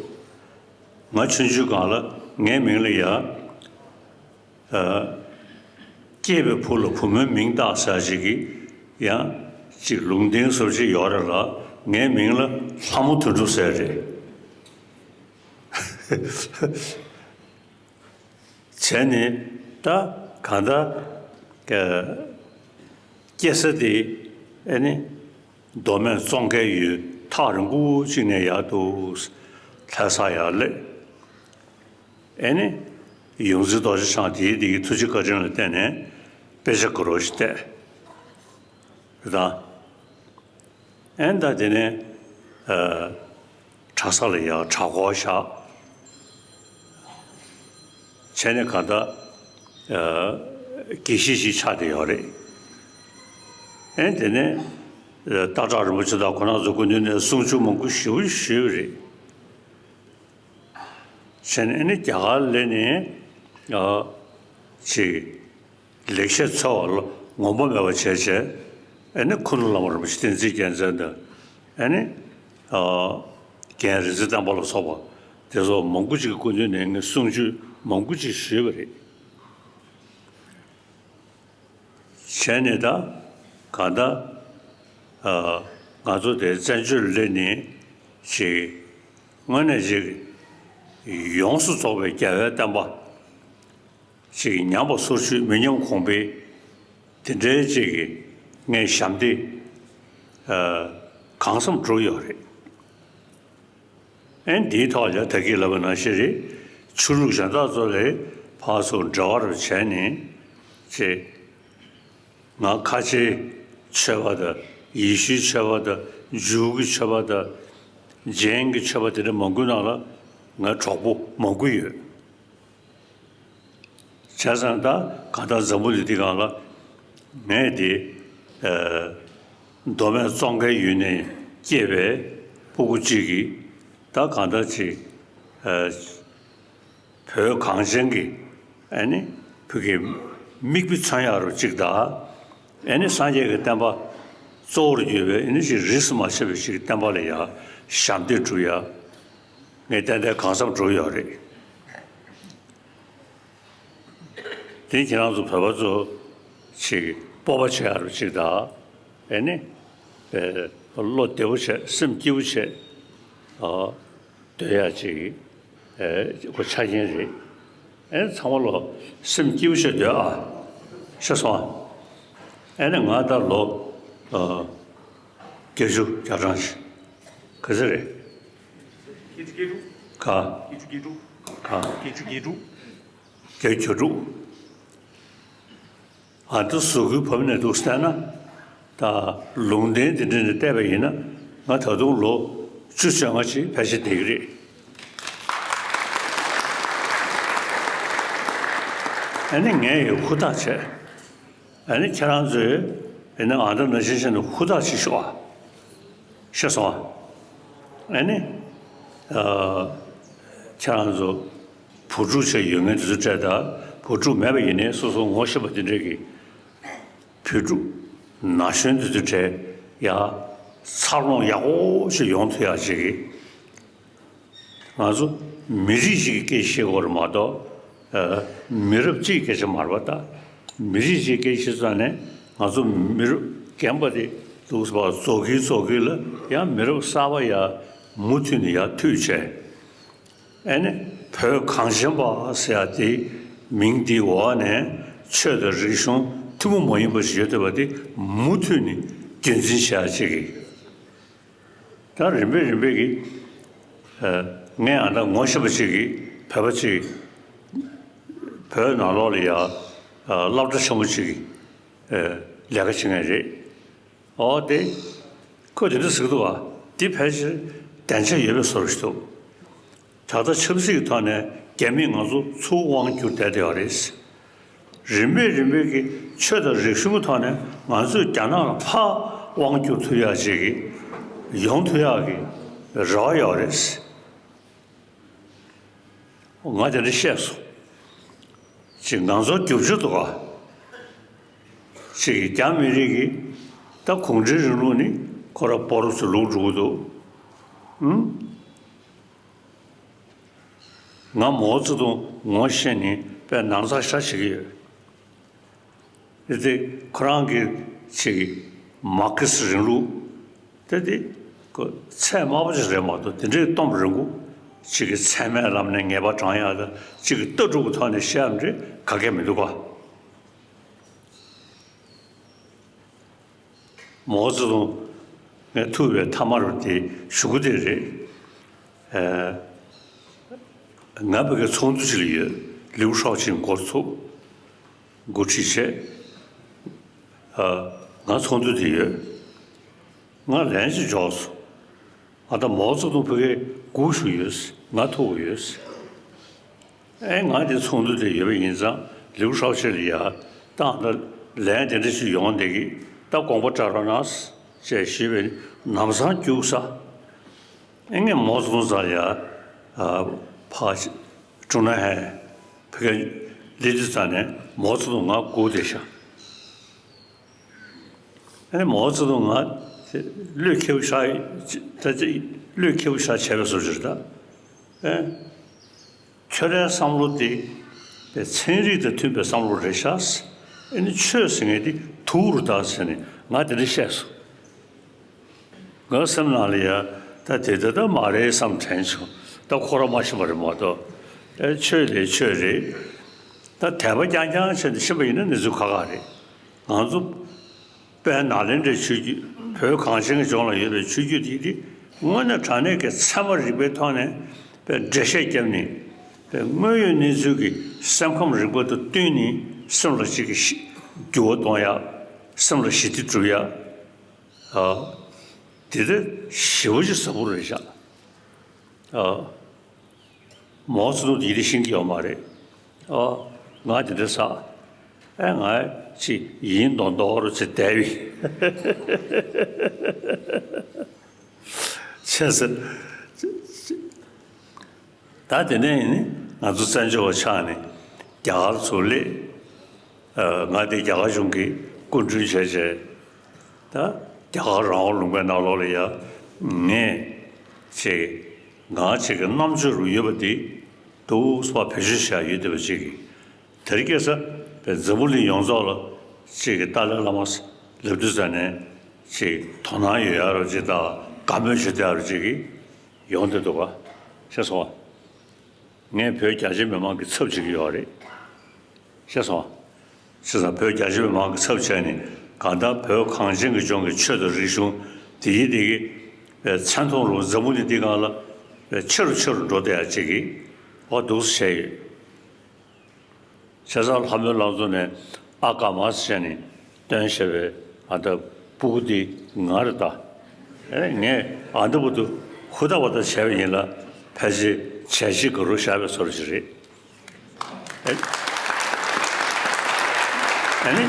ང་ཆུང་ཆུང་སྒང་ལ་ངའི་མིང་ལ་ཡ། ཨ། སྐྱེས་པའི་བུ་ལ་བུ་མོའི་མིང་བཏགས་ཟེར་ཞིག་གི་ཡང་ཅིག་ལུང་བསྟན་བཟོ་ཞིག་ཡོད་རེད་ལ། ངའི་མིང་ལ་ལྷ་མོ་དོན་གྲུབ་ཟེར་རེད། བྱས་ནས་ད་གང་ལྟར་སྐྱེ་ས་དེ་ཨ་ནི་མདོ་སྨད་ཙོང་ཁའི་ཡུལ་ཐག་རིང་པོ་ཅིག་ནས་ཡར་འདུག་ལྷ་ས་ཡར་སླེབས། ཨ་ནི་ཡོངས་འཛིན་རྡོ་རྗེ་འཆང་དེའི་དེ་གི་ཐུགས་རྗེ་བཀའ་དྲིན་ལ་བརྟེན་ནས་དཔེ་ཆ་དགའ་རབ་ཞིག་བལྟས། རེད་ད། ཨན་ད་དེ་ནས་ཨ། གྲྭ་ས་ལ་ཡར་གྲྭ་སྐོར་བཞག་བྱས་ནས་གང་ལྟར་ཨ། དགེ་བཤེས་ཤིག་ཆགས་བསྡད་ཡོད་རེད། ཨན་དེ་ནས་ཨ། སྟག་བྲག་རིན་པོ་ཆེ་དང་ཁོང་རྣམ་ཚོ་སྐུ་མདུན་ནས་གསུང་ཆོས་མང་པོ་ཞེ་པོ་ཞུས་པ་རེད། བྱས་ནས་ཨ་ནི་རྒྱ་གར་སླེབས་ནས་ཨ། ཅིག་ལེགས་བཤད་འཚོལ་བ་ལ་ངོམས་པ་མེད་པ་བྱས་བྱས། ཨ་ནི་ཁུ་ནུ་བླ་མ་རིན་པོ་ཆེ་བསྟན་འཛིན་རྒྱལ་མཚན་དང་། ཨ་ནི་ཨ། རྒན་རིག་འཛིན་བསྟན་པ་ལ་སོགས་པ་དེ་ཚོ་མང་པོ་ཅིག་གི་སྐུ་མདུན་ནས་ངས་གསུང་ཆོས་མང་པོ་ཅིག་ཞུས་པ་རེད། བྱས་ནས་ད་གང་ལྟར་ཨ། ང་ཚོ་དེ་བཙན་བྱོལ་སླེབས་ནས་ཅིག་དངོས་གནས་ཅིག་ཡོངས་སུ་རྫོགས་པའི་རྒྱལ་བའི་བསྟན་པ་ཅིག་ཉམས་པ་སོར་ཆུད་མི་ཉམས་གོང་འཕེལ་དེ་འདྲའི་ཅིག་གི་ངས་ཞབས་འདེགས་ཨ། གང་འཚམ་བསྒྲུབས་ཡོད་རེད། ཨན་འདིའི་ཐོག་ལ་ད་གིན་ལབ་པ་ནང་བཞིན་རེད། ཆོས་ལུགས་གཞན་དག་ཚོ་ལས་ཕར་ཚུར་འབྲེལ་བ་རུ་བྱས་ནས་ཅེ། ང་ཁ་ཆེའི་ཆོས་པ་དང་ཡེ་ཤུའི་ཆོས་པ་དང་ཇུའུ་གི་ཆོས་པ་དང་ཇེན་གྱི་ཆོས་པ་དེ་འདྲ་མང་པོའི་ནང་ལ་ང་གྲོགས་པོ་མང་པོ་ཡོད། བྱས་ཙང་ད་གང་ལྟར་འཛམ་བུ་གླིང་འདི་སྒང་ལ་ངས་དེ་ཨ། མདོ་སྨད་ཙོང་ཁའི་ཡུལ་ནས་སྐྱེས་པའི་སྤུ་གུ་གཅིག་གིས་ད་གང་ལྟར་ཅིག་ཨ། བོད་གངས་ཅན་གྱི་ཨ་ནི་བོད་ཀྱི་མིག་དཔེ་མཚོན་ཡག་རུ་གཅིག་དང་། ཨ་ནི་སངས་རྒྱས་ཀྱི་བསྟན་པ་གཙོ་བོར་གྱུར་པའི་ཨ་ནི་ཅིག་རིས་སུ་མ་ཆད་པའི་ཅིག་བསྟན་པ་ལ་ཡང་ཞབས་འདེགས་སྒྲུབ་ཡ་ངས་ཏན་ཏན་གང་འཚམ་སྒྲུབ་ཡོད་རེད། དེ་ཁྱེད་རང་ཚོ་བོད་པ་ཚོ་ཅིག་སྤོབས་པ་བྱེད་ཡག་རུ་ཅིག་དང་། ཨ་ནི་ཨེ། བློ་བདེ་པོ་བྱས་སེམས་སྐྱིད་པོ་བྱས་ཨ། སྡོད་ཡག་ཅིག་ཨེ། ཁོ་ཆ་རྐྱེན་རེད། ཨེ། ཚང་མ་ལོ་སེམས་སྐྱིད་པོ་བྱས་སྡོད་ཨ། ཤེས་སོང་ཨ། ཨེ་ནི་ང་ད་ལོ་ཨ། བརྒྱད་ཅུ་གྱ་གྲངས་ཤིག་ག་ཚོད་རེད། བརྒྱད་ཅུ་གྱ་དྲུག་ག་བརྒྱད་ཅུ་གྱ་དྲུག་ག་བརྒྱད་ཅུ་གྱ་དྲུག་བརྒྱད་ཅུ་གྱ་དྲུག་ཨ། འདི་བཟོ་བཀོད་བབས་ནས་འདུག་བལྟས་ན། ད་ལུང་བསྟན་འདི་འདྲ་ནས་བལྟས་པ་ཡིན་ན། ང་ད་དུང་ལོ་བཅུ་བཅོ་ལྔ་ཅིག་ཕལ་ཆེར་བསྡད་ཀྱི་རེད། ཨ་ནི་ངས་ཡང་ཧུར་ཐག་བྱས། ཨ་ནི་ཁྱེད་རང་ཚོས་ཨ་ནི་ཨ་འདྲ་ནང་བཞིན་བྱས་ནས་ཧུར་ཐག་བྱེད་ཤོག་ཨ། ཤེས་སོང་ཨ། ཨ་ནི་ཨ། ཁྱེད་རང་ཚོ་བུ་ཕྲུག་བྱས་ཡོད་མཁན་དེ་ཚོ་གྲས་དང་བུ་ཕྲུག་མེད་པ་ཡིན་ནའི་སོ་སོ་ངོ་ཤེས་པ་དེ་འདྲས་ཀྱི་བུ་ཕྲུག་ན་གཞོན་དེ་ཚོ་གྲས་ཡ་འཚར་ལོངས་ཡག་པོ་ཞིག་ཡོང་ཐུབ་ཡག་ཅིག་གི། ང་ཚོ་མི་རིགས་ཤིག་གི་སྐད་ཆ་བཤད་དགོས་རེད་མ་གཏོགས། ཨ། མི་རབས་གཅིག་གི་སྐད་ཆ་མ་རེད་པ་ད། མི་རིགས་ཤིག་གི་སྐད་ཆ་བཤད་ཙང་ནས་ང་ཚོ་མི་རབས་རྒན་པ་དེ་འདུག་སེ་བ་རྫོགས་ཀྱིན་རྫོགས་ཀྱིན་ལ་ཡང་མི་རབས་གསར་པ་ཡར་མུ་མཐུད་ནས་ཡར་མཐུད་བྱས། ཨ་ནི་བོད་གངས་ཅན་པ་ཟེར་ཡག་དེ་མིང་དེའི་འོག་ནས་ཆོས་དང་རིག་གཞུང་ཐུན་མོང་མ་ཡིན་པ་ཞིག་ཡོད་བསྡད་པ་དེ་མུ་མཐུད་ནས་རྒྱུན་འཛིན་བྱེད་ཡག་ཅིག་གི། ད་རིམ་པས་རིམ་པས་ཀྱི་ཨ་ངས་ཨ་ད་ངོ་ཤེས་པ་ཅིག་གིས་བོད་པ་ཅིག་བོད་ནང་ལོགས་ལ་ཡ་ཨ་སློབ་གྲྭ་ཆེན་པོ་ཅིག་གི་ཨ་ལས་ཀ་བྱེད་མཁན་རེད། ཨོ་དེ་ཁོས་དེ་འདྲ་ཟེར་གི་འདུག་བ། དེ་ཕལ་ཆེར་བདེན་ཆ་ཡོད་པའི་བཟོ་འདྲ་ཞིག་འདུག་ད་ལྟ་ཆབ་སྲིད་ཀྱི་ཐོག་ནས་རྒྱ་མིས་ང་ཚོ་ཚུར་དབང་བསྒྱུར་བསྡད་བསྡད་ཡོད་རེད། རིམ་པས་རིམ་པས་ཀྱི་ཆོས་དང་རིག་གཞུང་གི་ཐོག་ནས་ང་ཚོས་རྒྱ་ནག་ལ་ཕར་དབང་བསྒྱུར་ཐུབ་ཡག་ཅིག་གི་ཡོང་ཐུབ་ཡག་གི་རེ་བ་ཡོད་རེད། ང་དེ་འདྲ་བཤད་སོང་། ཅིག་ང་ཚོ་རྒྱབ་སྐྱོར་འདུག་ག་ཅིག་རྒྱ་མི་རིགས་ཀྱི་ད་གུང་ཁྲན་རིང་ལུགས་ནི་ཁོ་ར་བོར་སུ་ལུག་འགྲོ་གི་འདུག་ཨུམ། ང་མའོ་ཙེ་ཏུང་ངོ་ཤེས་ནི་དཔེ་ནང་ཚགས་ཤ་བྱེད་ཀྱི་ཡོད། དེ་དེ་ཁོ་རང་གི་ཅིག་མར་ཁེ་སི་རིང་ལུགས་དེ་དེ་ཁོ་ཚད་དམའ་པོ་ཅིག་རེད་མ་གཏོགས་དེ་འདྲའི་གཏོང་རིང་པོ་ཅིག་གི་ཚད་མའི་ལམ་ནས་ངེས་པ་དྲང་ཡག་ད་ཅིག་གི་ལྟ་གྲུབ་ཀྱི་ཐོག་ནས་བཤད་ཡག་འདྲ་ག་གེ་མི་འདུག་ག་མའོ་ཙེ་ཏུང་ངས་ཐུག་པའི་མཐའ་མར་དེ་ཞུ་གི་དེ་རེད། ཨ་ང་ཕ་གི་ཚོགས་འདུ་ཅིག་ལ་ཡོད། ལིའུ་ཧྲའོ་ཅིན་འགོ་ཚུགས། འགོ་ཁྲིད་བྱས། ཨ་ང་ཚོགས་འདུ་དེ་ཡོད། ང་ལན་ཅིག་འཇོག་སོང་། ཨ་ད་མའོ་ཙེ་ཏུང་ཕ་གིར་སྒུག་བཞུགས་ཡོད། ང་ཐུག་ཡོད། ཨེ་ང་དེ་ཚོགས་འདུ་དེ་ཡོད་པ་ཡིན་ཙང་ལིའུ་ཧྲའོ་ཅིན་ལ་ཡ་ད་ཨ་ད་ལན་དེ་འདྲ་ཞིག་ཡོང་བསྡད་ཀྱི། ད་དགོངས་པ་བཀྲ་རོགས་གནང་ཞེས་ཞུས་པས་ལམ་སང་རྒྱུགས་ས། ཨེ་ངས་མའོ་ཙེ་ཏུང་རྩར་ཡ་ཨ་ཕར་ཀྲུང་ནན་ཧན་ཕ་གིར་སླེབས་དུས་ཙམ་ནས་མའོ་ཙེ་ཏུང་ང་སྒུག་བསྡད་ཤག་ཨ་ནི་མའོ་ཙེ་ཏུང་ང་བློས་འཁེལ་བཞག་ད་ཅི་བློས་འཁེལ་བཞག་བྱས་པའི་བཟོ་ཅིག་རེད་ད། ཨེ་ཁྱོད་རའི་བསམ་བློ་དེ་ཚན་རིག་དང་མཐུན་པའི་བསམ་བློ་རེད་ཤག་ཨ་ནི་ཆོས་ཟེར་མཁན་དེ་དུག་རུ་ད་ཟེར་ནས་ང་དེ་འདྲ་བཤད་སོང་། ང་སེམས་ནང་ལ་ཡ་ད་དེ་ད་ད་མ་རེད་བསམ་དྲན་བྱུང་། ད་ཁོ་རང་མ་ཤི་བ་རེད་མ་གཏོགས། ཨེ་ཆོས་ལས་ཆོས་རེད། ད་དད་པ་རྐྱང་རྐྱང་བྱས་ནས་ཤི་བ་ཡིན་ན་གནས་ཚུལ་ཁག་ཁག་རེད། ང་ཚོ་དཔལ་ནཱ་ལེནྡྲའི་ཆོས་བརྒྱུད་བོད་གངས་ཅན་གྱི་ལྗོངས་ལ་ཡོད་པའི་ཆོས་བརྒྱུད་དེ་དེ་དངོས་གནས་དྲང་གནས་ཀྱི་ཚད་མ་རིག་པའི་ཐོག་ནས་དཔེ་འགྲེལ་བཤད་བརྒྱབ་ནས་དཔེ་དངོས་ཡོད་གནས་ཚུལ་གྱི་སེམས་ཁམས་རིག་པ་དང་བསྟུན་ནས་སེམས་ལ་ཅིག་གི་ཤི་འགྱུར་བ་གཏོང་ཡག་སེམས་ལ་ཞི་བདེ་སྒྲུབ་ཡག་ཨ། དེ་དེ་ཞེ་པོ་ཅིག་ཟབ་པོ་རེད་ཤག་ཨ། མའོ་ཙེ་ཏུང་དེ་འདྲ་ཤེས་ཀྱི་ཡོད་མ་རེད། ཨ། ང་དེ་འདྲ་ཟ། ཨེ་ང་ཅི་ཡིན་མདོག་མདོག་རུ་ཅི་བསྡད་པའི། བྱས་ཙང་། ད་དེ་ནས་ཡིན་ནི་ང་ཚོ་བཙན་བྱོལ་བ་ཆགས་ནས་རྒྱ་གར་ཚུར་སླེབས། ཨ། ང་དེ་རྒྱ་གར་གཞུང་གི་སྐུ་མགྲོན་བྱས་བྱས། ད་རྒྱ་གར་རང་དབང་ལུང་པའི་ནང་ལོགས་ལ་ཡ་ངས་ཅིག་ང་ཅིག་གི་རྣམ་དཔྱོད་རུ་ཡོད་པ་འདི་འདུག་སེ་བེད་སྤྱོད་བྱས་ཡོད་བསྡད་པ་ཅིག་གིས། དེ་རིང་ཁ་སང་པའི་འཛམ་བུ་གླིང་ཡོངས་རྫོགས་ལ་ཅིག་གི་ཏཱ་ལའི་བླ་མ་ལབ་དུས་ཙམ་ནས་ཅིག་དོ་སྣང་ཡོད་ཡག་རོ་ཅིག་དང་དགའ་མོས་བྱེད་བསྡད་ཡག་རོ་ཅིག་གིས་ཡོང་བསྡད་འདུག་ག་ཤེས་སོང་བ། ངས་བོད་རྒྱ་ཆེ་མི་མང་གི་ཚབ་བྱེད་ཀྱི་ཡོད་རེད། ཤེས་སོང་། བྱས་ཙང་བོད་རྒྱ་ཆེ་མི་མང་གི་ཚབ་བྱས་ནས་གང་ལྟར་བོད་གངས་ཅན་གྱི་ལྗོངས་ཀྱི་ཆོས་དང་རིག་གཞུང་དེ་ཡི་དེ་གི་མཚན་མཐོང་རུ་འཛམ་བུ་གླིང་འདི་སྒང་ལ་ཆེ་རུ་ཆེ་རུ་འགྲོ་བསྡད་ཡག་ཅིག་གི་འོ་འདུག་སེ་བྱས་ཡོད། བྱས་ཙང་ལྷ་མོའི་ལང་ཚོ་ནས་ཨ་ཀ་མ་ཟེར་བྱས་ནས་སྟོན་བྱས་པའི་ཨ་ད་སྤུ་གུ་འདི་ང་རེད་ད། ཨེ་ངས་ཨ་འདི་བུ་དུ་ཧུ་ད་བ་ད་བྱས་པ་ཡིན་ལ་ཕལ་ཆེར་བྱས་རྗེས་དགའ་རུ་བཞག་པའི་ཚོར་ཞིག་རེད། ཨེ་ཨ་ནི་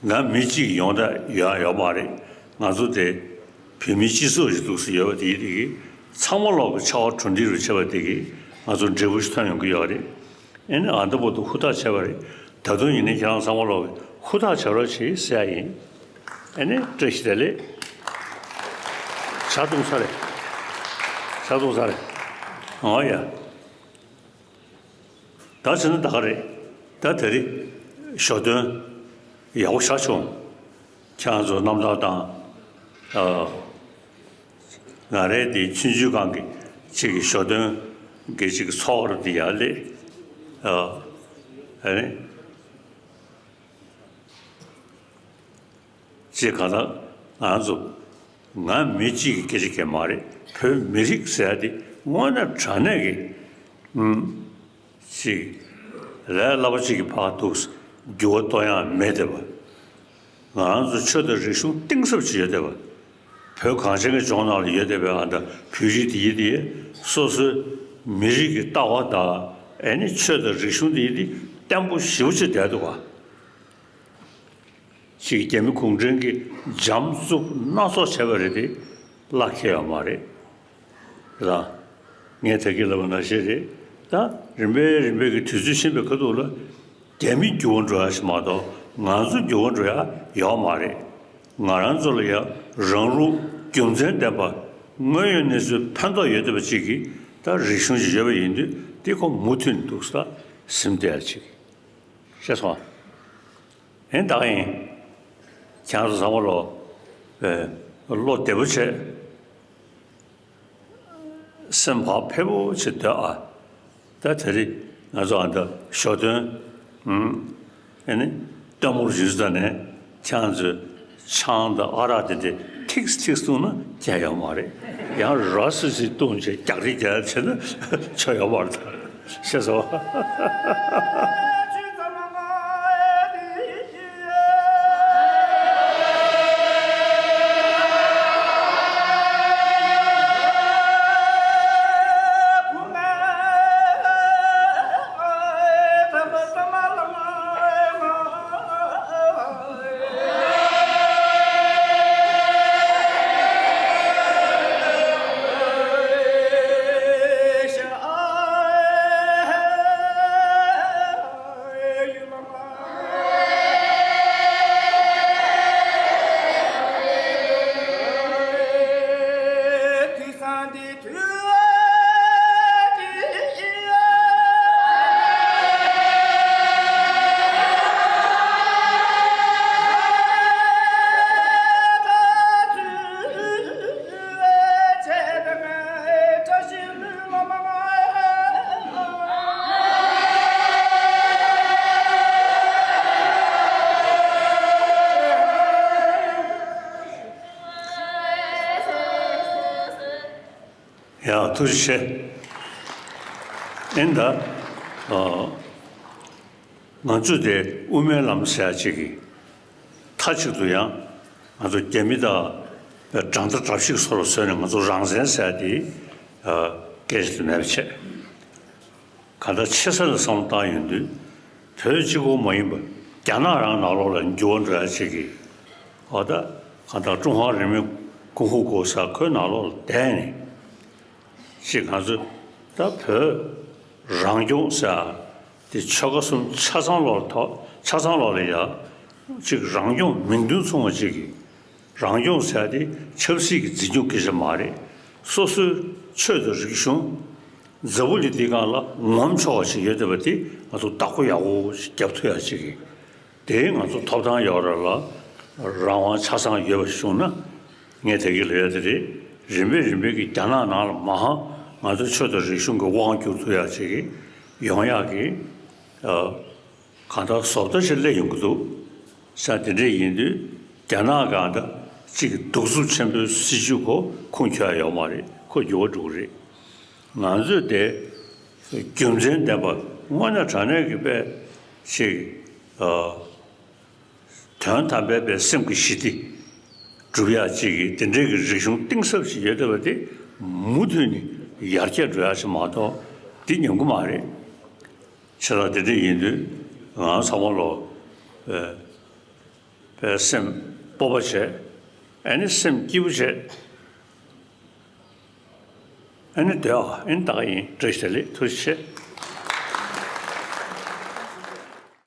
ང་མི་གཅིག་ཡོང་ད་ཡོང་ཡོད་མ་རེད། ང་ཚོ་དེ་བོད་མིའི་སྤྱི་ཚོགས་ཤིག་འདུག་སེ་ཡོད་པ་དེ་དེ་གི་ཚང་མ་ལོག་གི་ཆ་བ་གྲུ་འདེགས་རུ་ཆེ་བ་དེ་གི་ང་ཚོ་འབྲས་བུ་ཞིག་ཐོན་ཡོང་གི་ཡོད་རེད། ཨེ་ནི་ཨ་འདི་བུ་དུ་ཧུར་ཐག་བྱས་པ་རེད། ད་དུང་ཡིན་ནའི་ཁྱེད་རང་ཚང་མ་ལོག་གི་ཧུར་ཐག་བྱ་རོགས་བྱེད་ཟེར་ཡ་ཡིན། ཨེ་ནི་བཀྲ་ཤིས་བདེ་ལེགས། ཇ་བཏུང་ཚར་རེད། ཇ་བཏུང་ཚར་རེད། འོ་ཡ། ད་བྱས་ན་ད་ག་རེད། ད་དེ་རིང་ཞོ་སྟོན་ཡག་པོ་ཞེ་དྲག་བྱུང་། ཁྱེད་རང་ཚོ་རྣམ་ཐར་དང་། ཨ། ང་རའི་དེ་ཆུང་ཆུང་སྒང་གི་གཅིག་གི་ཞོ་སྟོན་གི་གཅིག་གི་ཚོགས་ར་དེ་ཡར་སླེབས། ཨ། ཨ་ནི། ཅེས་གང་ལྟར་ང་ཚོ་ ང་མི་གཅིག་གི་སྐད་ཆ་གང་མ་རེད། བོད་མི་རིགས་ཟེར་ཡ་དེ་དངོས་གནས་དྲང་གནས་ཀྱི་ཨུམ། ཅིག་ལས་སླ་པོ་ཅིག་གི་ཕར་འདུག་འགྱུར་བ་གཏོང་ཡ་མེད་བསྡད་པ། ང་རང་ཚོ་ཆོས་དང་རིག་གཞུང་གཏིང་ཟབ་ཅིག་ཡོད་བསྡད་པ། བོད་གངས་ཅན་གྱི་ལྗོངས་ནང་ལ་ཡོད་བསྡད་པའི་ཨ་ད་བོད་རིགས་དེ་ཡིན་དེ་སོ་སོའི་མི་རིགས་ཀྱི་ལྟ་བ་དང་ཨེ་ནི་ཆོས་དང་རིག་གཞུང་དེ་ཡིན་དེ་བརྟན་པོ་ཞེ་པོ་ཅིག་བསྡད་འདུག་ག་ཅིག་རྒྱ་མི་གུང་ཁྲན་གྱིས་འཇམ་རྩུབ་སྣ་ཚོགས་བྱས་པ་རེད་དེ་བླ་ཁེལ་ཡོད་མ་རེད། ར། ངས་ད་གིན་ལབ་པ་ནང་བཞིན་རེད། ད་རིམ་པས་རིམ་པས་ཀྱི་དུས་ཚོད་ཕྱིན་པའི་ཁ་ཐུག་ལ་རྒྱ་མི་འགྱུར་བ་འགྲོ་ཡ་ཞིག་མ་གཏོགས་ང་ཚོ་འགྱུར་བ་འགྲོ་ཡ་ཡོད་མ་རེད། ང་རང་ཚོ་ལ་ཡ་རང་རུ་རྒྱུ་མཚན་ལྡན་པ་དངོས་ཡོད་གནས་ཚུལ་ཕན་ཐོགས་ཡོད་བསྡད་པ་ཅིག་གི་ད་རིག་གཞུང་ཞིག་ཡོད་པ་ཡིན་དུས་དེ་ཁོ་མུ་མཐུད་ནས་འདུག་ས་ཟིན་བསྡད་ཡ་ཅིག་ཤེས་སོང་། ཨེ་ད་ཡིན། ཁྱེད་རང་ཚོ་ཚང་མ་ལོ། ཨེ། བློ་བདེ་པོ་བྱས། སེམས་བག་ཕེབས་པོ་བྱས་སྡོད་ཨ། ད་དེ་རིང་ང་ཚོ་ཨ་ད་ཞོ་སྟོན། ཨུམ། ཨེ་ནི། སྟོན་མོ་རིགས་ད་ནས་ཁྱེད་རང་ཚོས་ཆང་དང་ཨ་རག་དེ་དེ་ཐིགས་ཐིགས་བཏུང་ན་ཁྱད་ཡོད་མ་རེད། ཡང་ར་སི་སི་བཏུང་བྱས་རྒྱག་རེས་རྒྱག་བྱས་ན་ཆོ་ཡོད་མ་རེད། ཤེས་སོང་། ཡ། ཐུགས་རྗེ་ཆེ། ཨེ་ད། ཨ། ང་ཚོ་དེ་དབུ་མའི་ལམ་ཟེར་ཡ་ཅིག་གི་མཐའ་གཅིག་ཏུ་ཡང་ང་ཚོ་རྒྱ་མི་དང་དགྲ་ཟླ་དགྲ་བཤིག་བཟོ་རུ་བཟོས་ནས་ང་ཚོ་རང་བཙན་ཟེར་ཡ་དེ་སྐད་ཆ་དེ་མེད་པ་བྱས། གང་ལྟར་ཆེ་ས་ལ་བསམ་བློ་བཏང་ཡོང་དུས་བོད་གཅིག་པོ་མ་ཡིན་པར་རྒྱ་ནག་རང་ནང་ལོགས་ལ་འགྱུར་བ་འགྲོ་ཡ་ཅིག་གི་འོ་ད་གང་ལྟར་ཀྲུང་ཧྭ་རིང་མོའི་ཀུང་ཧུ་གོ་ས་ཁོའི་ནང་ལོགས་ལ་བསྡད་ནས། ཅིག་ང་ཚོ་ད་བོད་རང་སྐྱོང་ཟེར་དེ་ཆོལ་ཁ་གསུམ་ཆ་ཚང་ལོག་ཐོག་ཆ་ཚང་ལོག་ལ་ཡ་ཅིག་རང་སྐྱོང་མིང་དོན་མཚུངས་པ་ཅིག་གི་རང་སྐྱོང་ཟེར་དེ་ཆབ་སྲིད་ཀྱི་འཛིན་སྐྱོང་སྐད་ཆ་མ་རེད། སོ་སོའི་ཆོས་དང་རིག་གཞུང་འཛམ་བུ་གླིང་འདིའི་སྒང་ལ་ངོམ་ཆོག་པ་ཞིག་ཡོད་བསྡད་པ་དེ་ང་ཚོ་བདག་པོ་ཡག་པོ་ཞིག་རྒྱབ་ཐུབ་ཡག་ཅིག་གི་དེ་ང་ཚོ་ཐོབ་ཐང་ཡོད་རེད་ལ། རང་དབང་ཆ་ཚང་ཡོད་པ་བྱུང་ན། ངས་དེ་གི་ལས་དེ་རེད། རིམ་པས་རིམ་པས་ཀྱི་རྒྱ་ནག་ནང་ལ་མ་ཧང་ང་ཚོ་ཆོས་དང་རིག་གཞུང་གི་དབང་བསྒྱུར་ཐུབ་ཡག་ཅིག་གི་ཡོང་ཡག་གི་ཨ། གང་ལྟར་བཟོ་ལྟ་ཞིག་སླེབས་ཡོང་གི་འདུག་ས། དེ་འདྲས་ཡིན་དུས་རྒྱ་ནག་གང་ལྟར་ཅིག་གི་གདུག་རྩུབ་ཆེན་པོའི་སྲིད་བྱུས་ཁོ་ཁུངས་འཁྱོལ་ཡག་ཡོད་མ་རེད། ཁོ་འགྱུར་བ་འགྲོ་གི་རེད། ང་ཚོས་དེ་རྒྱུ་མཚན་ལྡན་པ་དངོས་གནས་དྲང་གནས་ཀྱི་དཔེ་ཞིག་ཨ། དོན་དམ་པའི་དཔེ་སེམས་ཀྱི་ཞི་བདེ་སྒྲུབ་ཡག་ཅིག་གི་དེ་འདྲའི་གི་རིག་གཞུང་གཏིང་ཟབ་ཞིག་ཡོད་བསྡད་པ་དེ་མུ་མཐུད་ནས་ཡར་རྒྱས་འགྲོ་ཡག་ཞིག་མ་གཏོགས་འདི་ཉམས་ཀྱི་མ་རེད། བྱས་ཙང་དེ་འདྲ་ཡིན་དུས་ང་ཚང་མ་ལོ་དཔེ་དཔེ་སེམས་སྤོབས་པ་བྱས། ཨ་ནི་སེམས་སྐྱིད་པོ་བྱས། ཨ་ནི་སྡོད་ཨ། ཨ་ནི་ད་ག་ཡིན། བཀྲ་ཤིས་བདེ་ལེགས། ཐུགས་རྗེ་ཆེ།